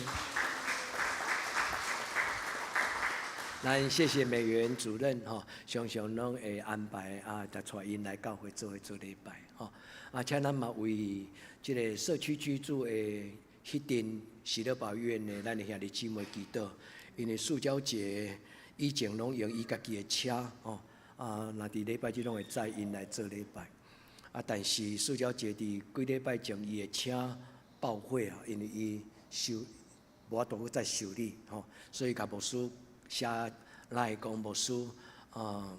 咱謝謝美元主任吼，常常攏會安排啊，就帶𪜶來教會做伙做禮拜吼。啊，請咱嘛為這個社區居住的彼陣喜樂保育院的咱的兄弟姊妹祈禱，因為樹膠節以前攏用伊家己的車吼，啊，若佇禮拜日攏會載𪜶來做禮拜。啊，但是樹膠節佇幾禮拜前伊的車報廢啊，因為伊修無法度閣再修理吼，所以共牧師寫來講牧師啊，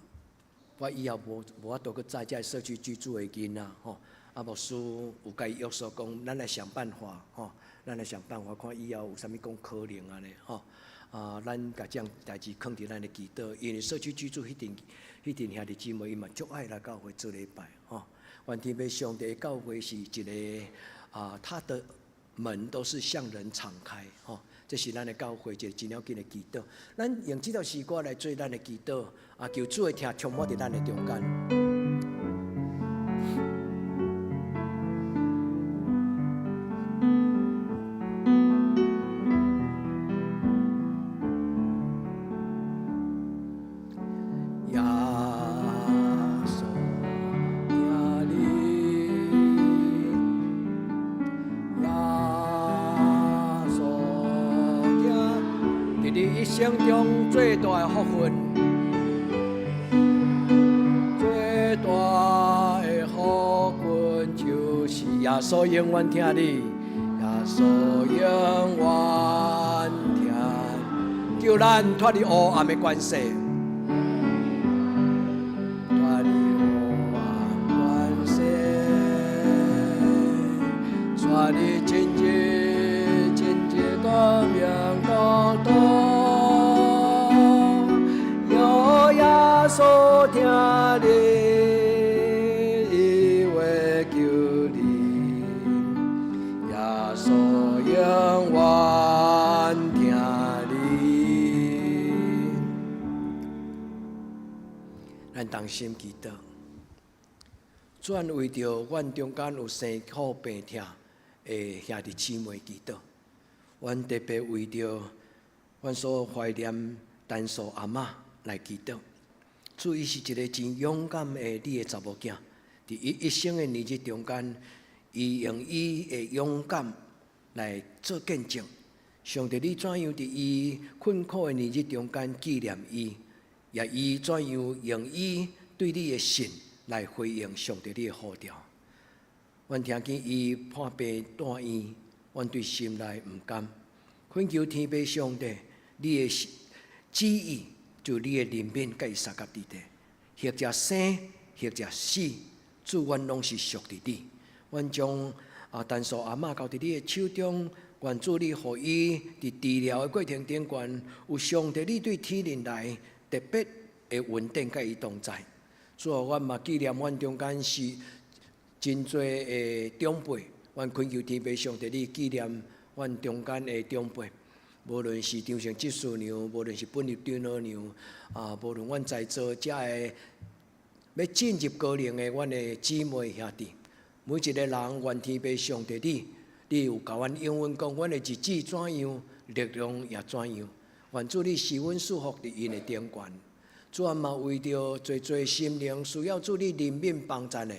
我以後無無法度閣載這社區居住的囡仔吼，啊，牧师有共伊约束讲，咱来想办法吼，咱来想办法看以后有啥物讲可能按呢吼。啊，咱共这项代志囥伫咱的祈祷，因为社区居住彼阵彼阵兄弟姊妹伊嘛足爱来教会做礼拜吼。愿天父上帝的教会是一个啊，他的门都是向人敞开吼。这是咱的教会一个真要紧的祈祷。咱用这条诗歌来做咱的祈祷，啊，求主的疼充满伫咱的中间。耶稣疼你，耶稣疼，伫你一生中最大的福分，最大的福分就是耶稣永远疼你，耶稣永远疼，救咱脱离黑暗的权势。脱离黑暗权势，带你进入进入光明国度。有耶稣疼你，伊会救你，耶稣永远疼你。咱同心祈祷，主咱为著阮中间有生苦病痛的兄弟姊妹祈祷，阮特别为著阮所怀念陈素阿嬷来祈祷。主伊是一个真勇敢的你的查某囝，伫伊一生的年日中间，伊用伊的勇敢来做见证。上帝，你怎样伫伊困苦的年日中间纪念伊，也伊怎样用伊对你的信来回应上帝你的呼召。阮听见伊破病住院，阮对心内毋甘，恳求天父上帝，你的旨意就你的怜悯佮伊相佮伫底，或者生，或者死，主阮拢是属伫你。阮将啊陈素阿嬷交伫你的手中，愿主你予伊伫治疗的过程顶悬，有上帝你对天灵来特别的恩典佮伊同在。主啊，阮嘛纪念阮中间是真济的长辈，阮恳求天父上帝你纪念阮中间的长辈，无论是张姓执事娘，无论是本立长老娘，啊，无论阮在座遮的欲进入高龄的阮的姊妹兄弟，每一个人愿天父上帝你，你有共阮应允讲，阮的日子怎样，力量也怎样。愿主你赐阮赐福伫𪜶的顶悬。主啊，嘛为著济济心灵需要主你怜悯帮助的，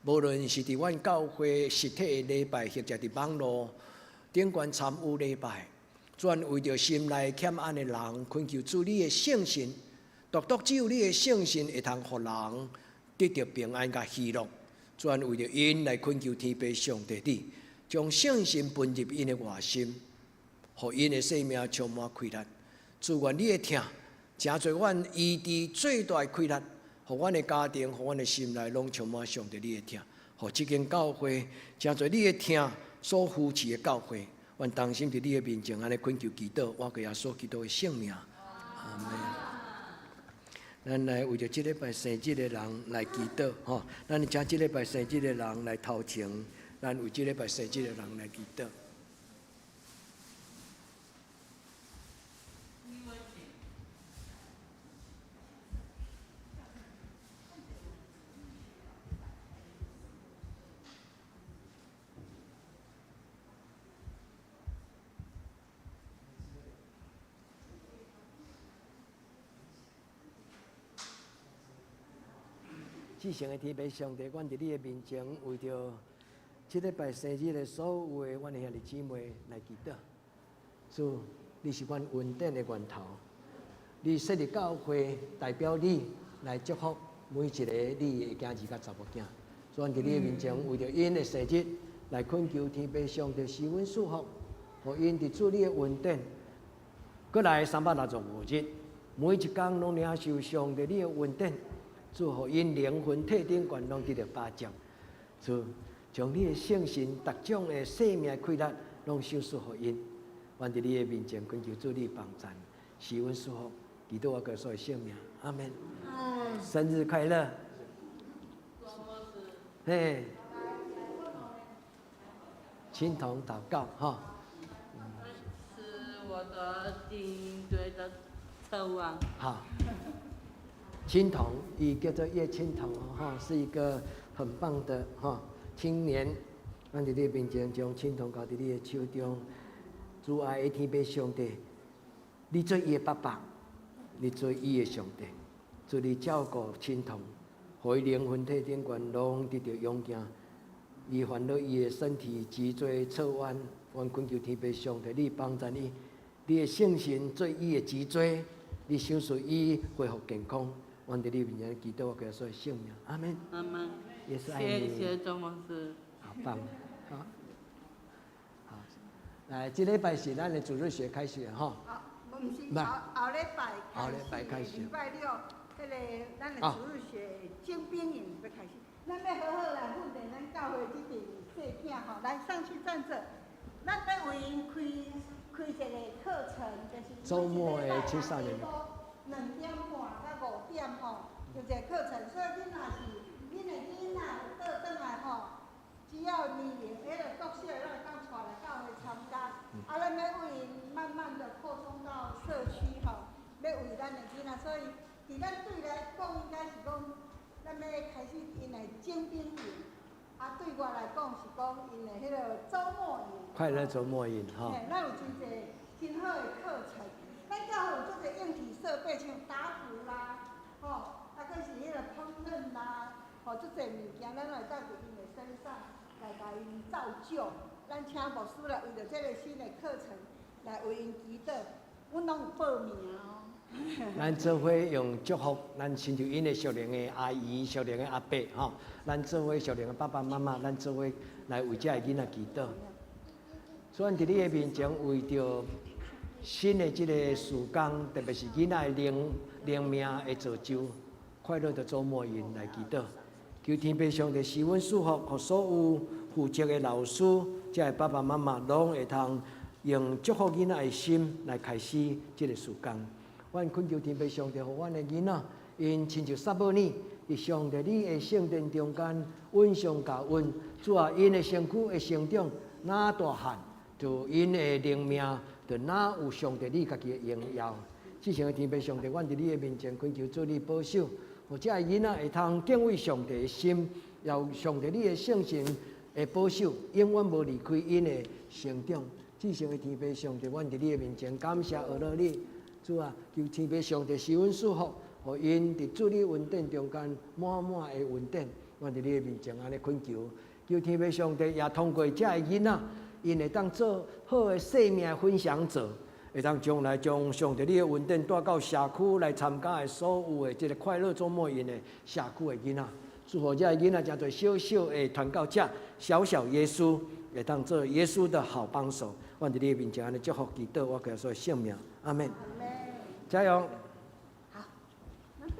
无论是伫阮教会实体的礼拜，或者伫网路顶悬参与礼拜，主啊，为著心内欠安的人，恳求主你的圣神，独独只有你的圣神会通予人得著平安佮喜乐。主啊，为著𪜶来恳求天父上帝你，将圣神分入𪜶的外心，予𪜶的生命充满快乐。主愿你的疼，成做阮医治最大的快乐，予阮的家庭，予阮的心内拢充满上帝你的疼，予这间教会成做你的疼所扶持的教会。阮同心伫你的面前，按呢恳求祈祷，倚靠耶稣基督的圣名，阿门。咱来为著这礼拜生日的人来祈祷，吼！咱请这礼拜生日的人来头前，咱为这礼拜生日的人来祈祷。至圣的天父上帝，阮伫你的面前，为著这礼拜生日的所有的阮的兄弟姊妹来祈祷。主，你是阮恩典的源头，你设立教会，代表你来祝福每一个你的囝儿佮查某囝。主，阮伫你的面前，为著𪜶的生日来恳求天父上帝赐阮赐福，予𪜶伫主你的恩典，阁来365日，每一工拢领受上帝你的恩典。主，予𪜶灵魂体顶悬拢得著饱足。主，將你的聖神逐種的生命氣力，攏賞賜予𪜶。阮佇你的面前懇求主你幫贊，賜阮祝福，祈禱我耶穌的聖名，阿門。生日快樂！嘿，青銅禱告哈。是我的頸椎的側彎。好，青銅，伊叫做葉青銅哈，是一個很棒的哈青年。咱佇你面前將青銅交佇你的手中，主愛的天父上帝，你做伊的爸爸，你做伊的上帝，主你照顧青銅，予伊靈魂體頂懸攏得著勇健。伊煩惱伊的身體脊椎側彎，阮懇求天父上帝，你幫助伊，你的聖神做伊的脊椎，你賞賜伊恢復健康。阮佇你面前祈禱，我耶穌的聖名，阿門。阿門。耶穌愛你。謝謝鍾牧師。好棒，好，好，來，這禮拜是咱的主日學開始吼。啊，毋是後後禮拜後禮拜開始。禮拜六，彼个咱的主日學精兵營欲開始。咱欲好好來訓練咱教會這陣細囝吼，來上去站著。咱欲為𪜶開開一个課程，就是週末的青少年。 2點半到5點吼，有一个課程，所以恁若是恁的囡仔有倒轉來吼，只要年齡彼个國小的，攏會當帶來教會參加。啊，咱欲為𪜶慢慢的擴充到社區吼，欲為咱的囡仔，所以佇咱對來講，應該是講，咱欲開始𪜶的精兵營，啊，對我來講是講𪜶的彼个週末營。快樂週末營吼。嘿，咱有真濟真好的課程，咱教會有足濟硬體設備，像打鼓啦，吼，啊，閣是彼個烹飪啦，吼，足濟物件，咱攏會當佇𪜶的身上來共𪜶造就。咱請牧師來為著這个新的課程來為𪜶祈禱，阮攏有報名哦。咱做伙用祝福，咱親像𪜶的屬靈的阿姨、屬靈的阿伯吼，咱做伙屬靈的爸爸媽媽，咱做伙來為這个囡仔祈禱。所以佇你的面前，為著新的這个事工，特別是囡仔的靈靈命的造就，快樂的週末營來祈禱，求天父上帝賜阮祝福，予所有負責的老師、這个爸爸媽媽，攏會通用祝福囡仔的心來開始這个事工。阮懇求天父上帝，予阮的囡仔，𪜶親像撒母耳，佇上帝你的聖殿中間，穩上加穩。主啊，𪜶的身軀會成長，若大漢，就𪜶的靈命，就若有上帝你家己的榮耀。至聖的天父上帝，阮佇你的面前懇求主你保守，予這个囡仔會通敬畏上帝的心，予上帝你的聖神的保守，永遠無離開𪜶的成長。至聖的天父上帝，阮佇你的面前感謝阿樂你。主啊，求天父上帝賜阮祝福，予𪜶佇主你恩典中間滿滿的恩典。阮佇你的面前按呢懇求，求天父上帝也通過這个囡仔，𪜶會當做好的生命分享者，會當將來將上帝你的恩典帶到社區來參加的所有的這个快樂週末營的社區的囡仔，祝福這个囡仔誠濟小小的傳到遮，小小耶穌會當做耶穌的好幫手。阮佇你的面前按呢祝福祈禱，我耶穌的聖名，阿門。加油！好，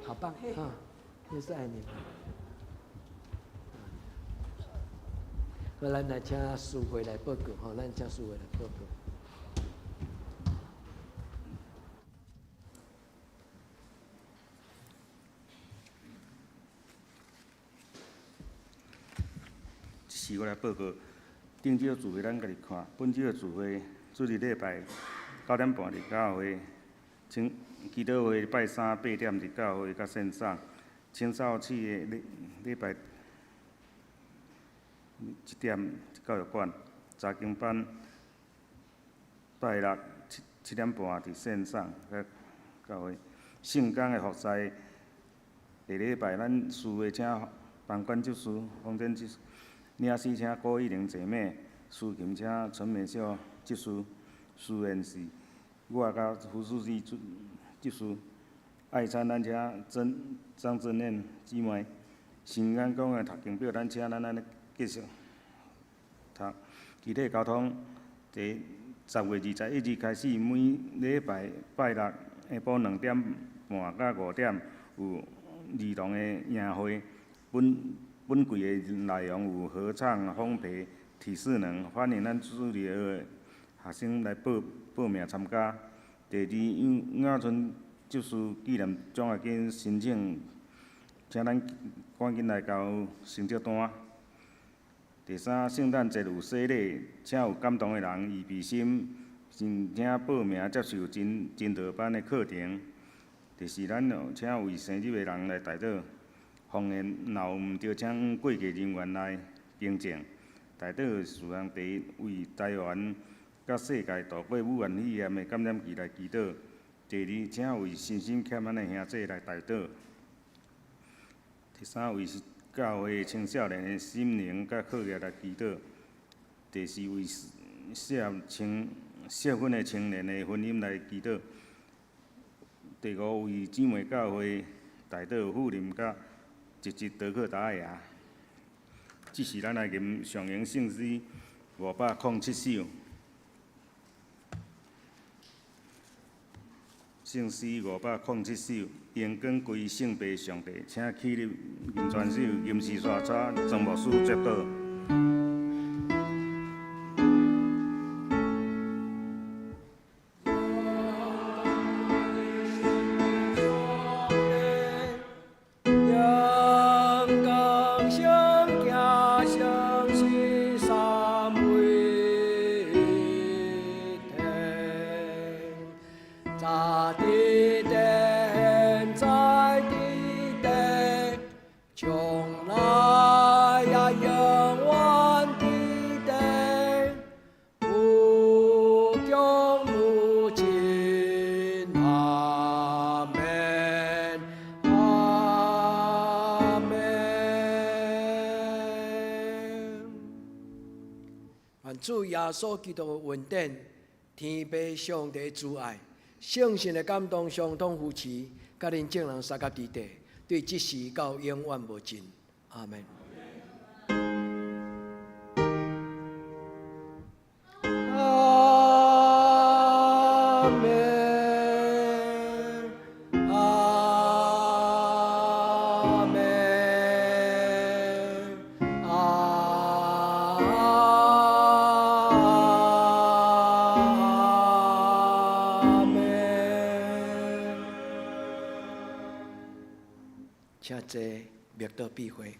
好棒啊！耶穌愛你們。好，咱來請淑慧來報告吼，咱請淑慧來報告。這時我來報告，頂週聚會咱家己看，本週的聚會主日禮拜9點半佇教會，請祈禱會拜三8點佇教會佮線上，清掃區的禮禮拜7點佇教育館，查經班拜六七七點半佇線上佮教會，聖工的服侍下禮拜咱司會請房管執事、房間執事，領詩請郭玉玲姐妹，司琴請陳美秀執事，司宴是我佮胡書記執事，愛餐咱請曾張正燕姊妹，新眼光的讀經表咱請咱按呢繼續讀，其他交通，佇10月21日開始，每禮拜拜六下晡2點半到5點有兒童的營會，本本季的內容有合唱、烘焙、體適能，歡迎咱主日學的學生來報名參加。第二，楊雅春執事紀念獎學金申請，請咱趕緊來交成績單。第三，聖誕節有洗禮，請有感動的人預備心，申請報名接受真道班的課程。第四，咱請未生日的人來代禱。方言若有毋對，請會計人員來更正。代禱事項第一，為台灣佮世界度過武漢肺炎的感染期來祈禱。第二，請為身心欠安的兄弟來代禱。第三，為教會青少年的心靈佮課業來祈禱。第四，為適婚的青年的婚姻來祈禱。第五，為姊妹教會代禱富林佮侄侄德克達亞。這是咱來吟上榮聖詩507首。聖詩507首，榮光歸聖父上帝，請起立吟全首，吟詩煞請庄牧師接禱。主耶穌基督的恩典，天父上帝慈愛，聖神的感動，相通扶持，佮恁眾人相佮佇底，對這時到永遠無盡。阿們。阿們，阿們，阿們。請坐，默禱閉會。